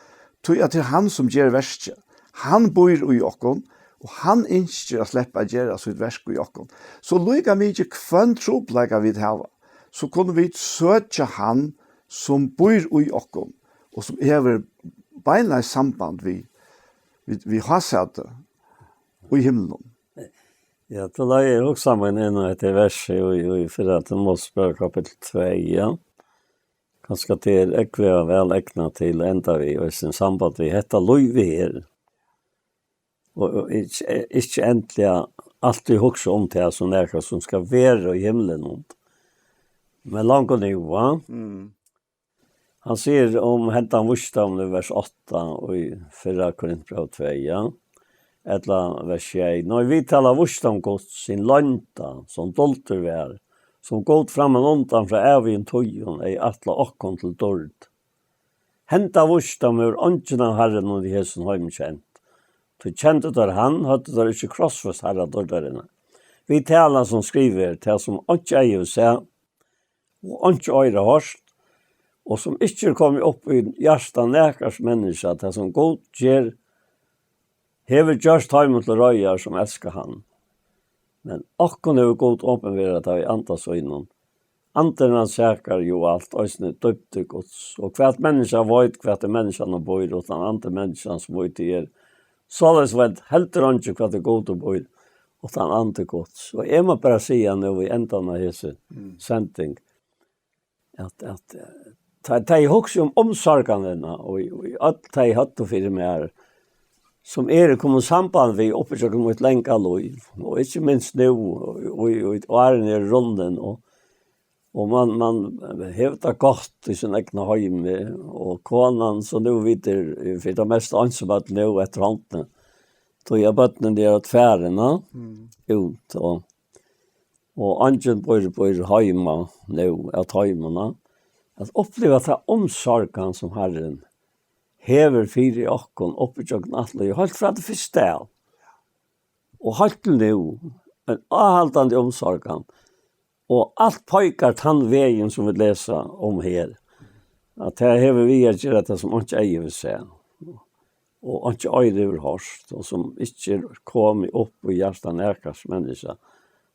tí at tað er hann, sum ger verkið. Hann býr í okkum, og hann ynskir at sleppa at gera sítt verk í okkum. So líka mikið hvønn trupulleika vit hava, so kunnu vit søkja hann, sum býr í okkum, og sum hevur beinleiðis samband við, við, við hásætið í himlinum. Ja, tá eg hugsi meg inn í hetta versið í, í fyrra Timosbræv kapittul tvey, ja. Kanska tað er ógvuliga væl egnað til at enda við, og í sín samband við hetta lívið her. Og, og ikki, ikki endiliga altíð hugsa um tað sum nakað sum skal vera í himlinum. Men langt nú, va? Mm. Hann sigur um hendan vísdómin í vers átta í fyrra Korintbræv tvey, ja? Ella vers sjey. Nei, vit tala vísdóm Guds, hin loynda, sum duldur var, sum Gud frammanundan frá ævigum tíðum hevði ætlað okkum til dýrd. Henda vísdóm hevur eingin av harrunum í hesum heimi kent. Tí kendu teir hann, høvdu teir ikki krossfest harra dýrdarinnar. Vit tala, sum skrivað er, tað sum einki eyga hevur sæð, og einki oyra hoyrt, og sum ikki er komið upp í hjarta nakars menniskja, tað sum Gud ger, hevur gjørt teimum til reiðar, sum elska hann. Men okkum hevur Gud opinberað tað í anda sínum. Andin rannsakar jú alt, eisini dýpdir Guds. Og hvat menniskja veit, hvat er menniskjanum býr, uttan andi menniskjans, sum í tí er. Soleiðis veit heldur eingin, hvat er Gud býr, uttan andi Guds. Og eg má bara siga nú í endan av hesi Mm. sending, at, at, eh, tá, tá eg hugsi um umsorganina, og, og øll tey høvdu fyri mær, sum eru komin samband við uppi gjøgnum mítt langa lív, og ikki minst nú, og, og, og árini eru runnin, og, og man, man hevur tað gott í sín egna heimi, og konan, so nú vit er, fyri tað mesta einsamøll nú eftir hondini, tí at børnini eru at farin, ja, Mm. út, og, og eingin býr, býr heima nú, at heiminum, at uppliva ta umsorgan, sum Harrin hevur fyri okkum uppi gjøgnum alt lív, heilt frá tí fyrsta av, og heilt til nú, ein áhaldandi umsorgan, og alt peikar tann vegin, sum vit lesa um her, at tað hevur við at gera, tað sum einki eyga hevur sæð, og einki oyra hevur hoyrt, og sum ikki er komið upp í hjarta nakars menniskja,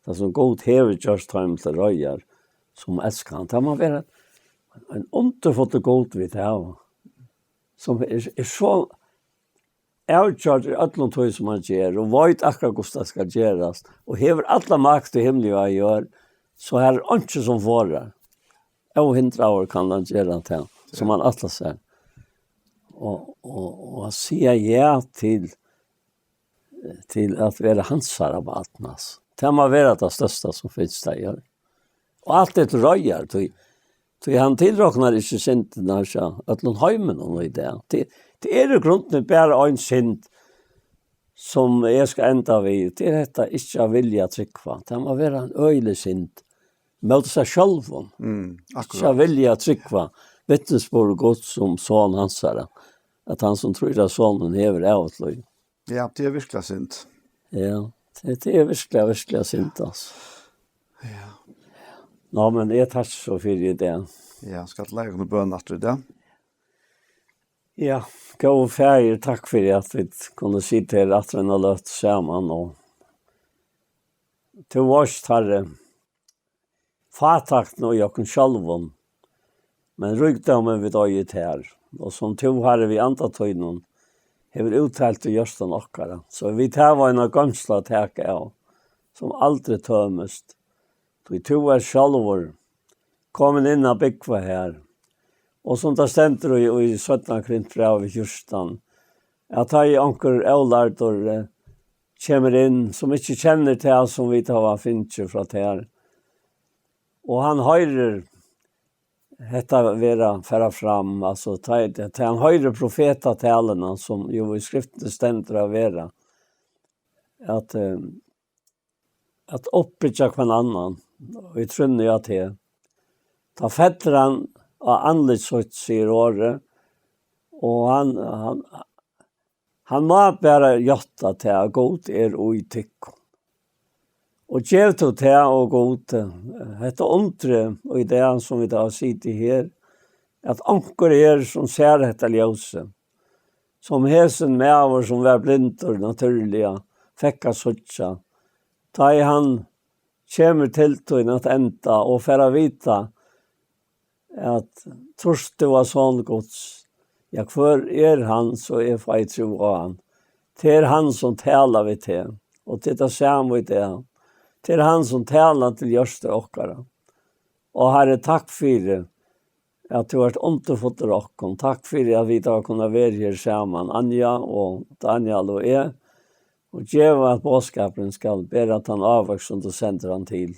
tað sum Gud hevur gjørt teimum til reiðar, sum elska hann. Tað má vera ein undurfullur Gud, vit hava, sum er, er so avgjørdur í øllum tí, sum hann ger, og veit akkurát, hvussu tað skal gerast, og hevur alla makt í himli og á jørð, so har er einki, sum forðar. Óhindraður kann hann gera tað, sum hann ætlar sær. Og, og, og at siga ja til, til at vera hansara barn, altso. Tað má vera tað størsta, sum finst á jørð. Og alt er til reiðar, tí, tí hann tilroknar ikki syndirnar hjá øllum heiminum í dag. Tað, tað er í grundini bara ein synd, sum eg skal enda við. Tað er hetta ikki at vilja trúgva. Tað má vera ein øgilig synd móti sær sjálvum. Mm, akkurát. Ikki at vilja trúgva vitnisburð Guds um Son hansara, at hann, sum trýr á Sonin, hevur ævigt lív. Ja, tað er virkuliga synd. Ja, tað, tað er virkuliga, virkuliga synd, altso. Ja. Ná, men eg takki so fyri í dag. Ja, skal til leiðar bøn aftur í dag. Ja, góði Faðir, takk fyri, at vit kunnu sita her aftur eina løtu saman, og tú veitst, Harri, fátæktina í okkum sjálvum, men ríkdómin vit eiga í tær, og sum tú, Harri, við anda tínum hevur úttalt í hjørtum okkara, so vit hava eina goymslu at taka av, sum aldri tømist, tí tú ert sjálvur komin inn at búgva har. Og sum tað stendur í, í seinna Korintbrævi fjúrtan, at tá ið onkur ólærdur, eh, kemur inn, sum ikki kennir tað, sum vit hava fingið frá tær, og hann hoyrir hetta vera, fara fram, altso, tá, tá hann hoyrir profetataluna, sum jú í Skriftini stendur at vera, at, eh, at uppbyggja hvønn annan í trúnni á teg. Tá fellur hann á andlit sítt, sigur orðið, og hann, hann, hann má bara játta tað, at Gud er í tykkum. Og gev tú tað, ó Gud, hetta undrið í dag, sum vit hava sitið her, at onkur er, sum sær hetta ljósið, sum hesin maður, sum var blindur natúrliga, fekk at síggja, tá ið hann kemur til tín at enda og fær at vita, at trýrt tú á Son Guds, ja, hvør er hann, so eg fái trú á hann? Tað er hann, sum talar við teg, og tað er tað sama í dag. Tað er hann, sum talar til hjørtu okkara. Og Harri, takk fyri, at tú ert undurfullur okkum. Takk fyri, at vit hava kunnað vera her saman, Anja og Daniel og eg. Og geva, at boðskapurin skal bera tann ávøkst, sum tú sendir hann til.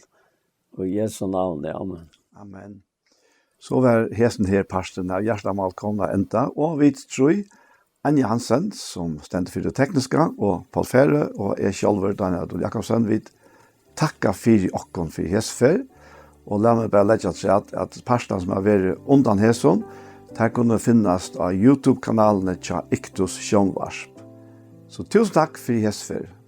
Og í Jesu navni, amen. Amen. So var hesin her parturin av Hjartamál komin at enda, og vit trý, Anja Hansen, sum stendur fyri tað tekniska, og Poul Færø, og eg sjálvur, Daniel Adol Jakobsen, vit takka fyri okkum fyri hesa ferð, og lat meg bara leggja afturat, at partarnir, sum hava verið undan hesum, teir kunnu finnast á YouTube-kanalini hjá Iktus Sjónvarp. So túsund takk fyri hesa ferð.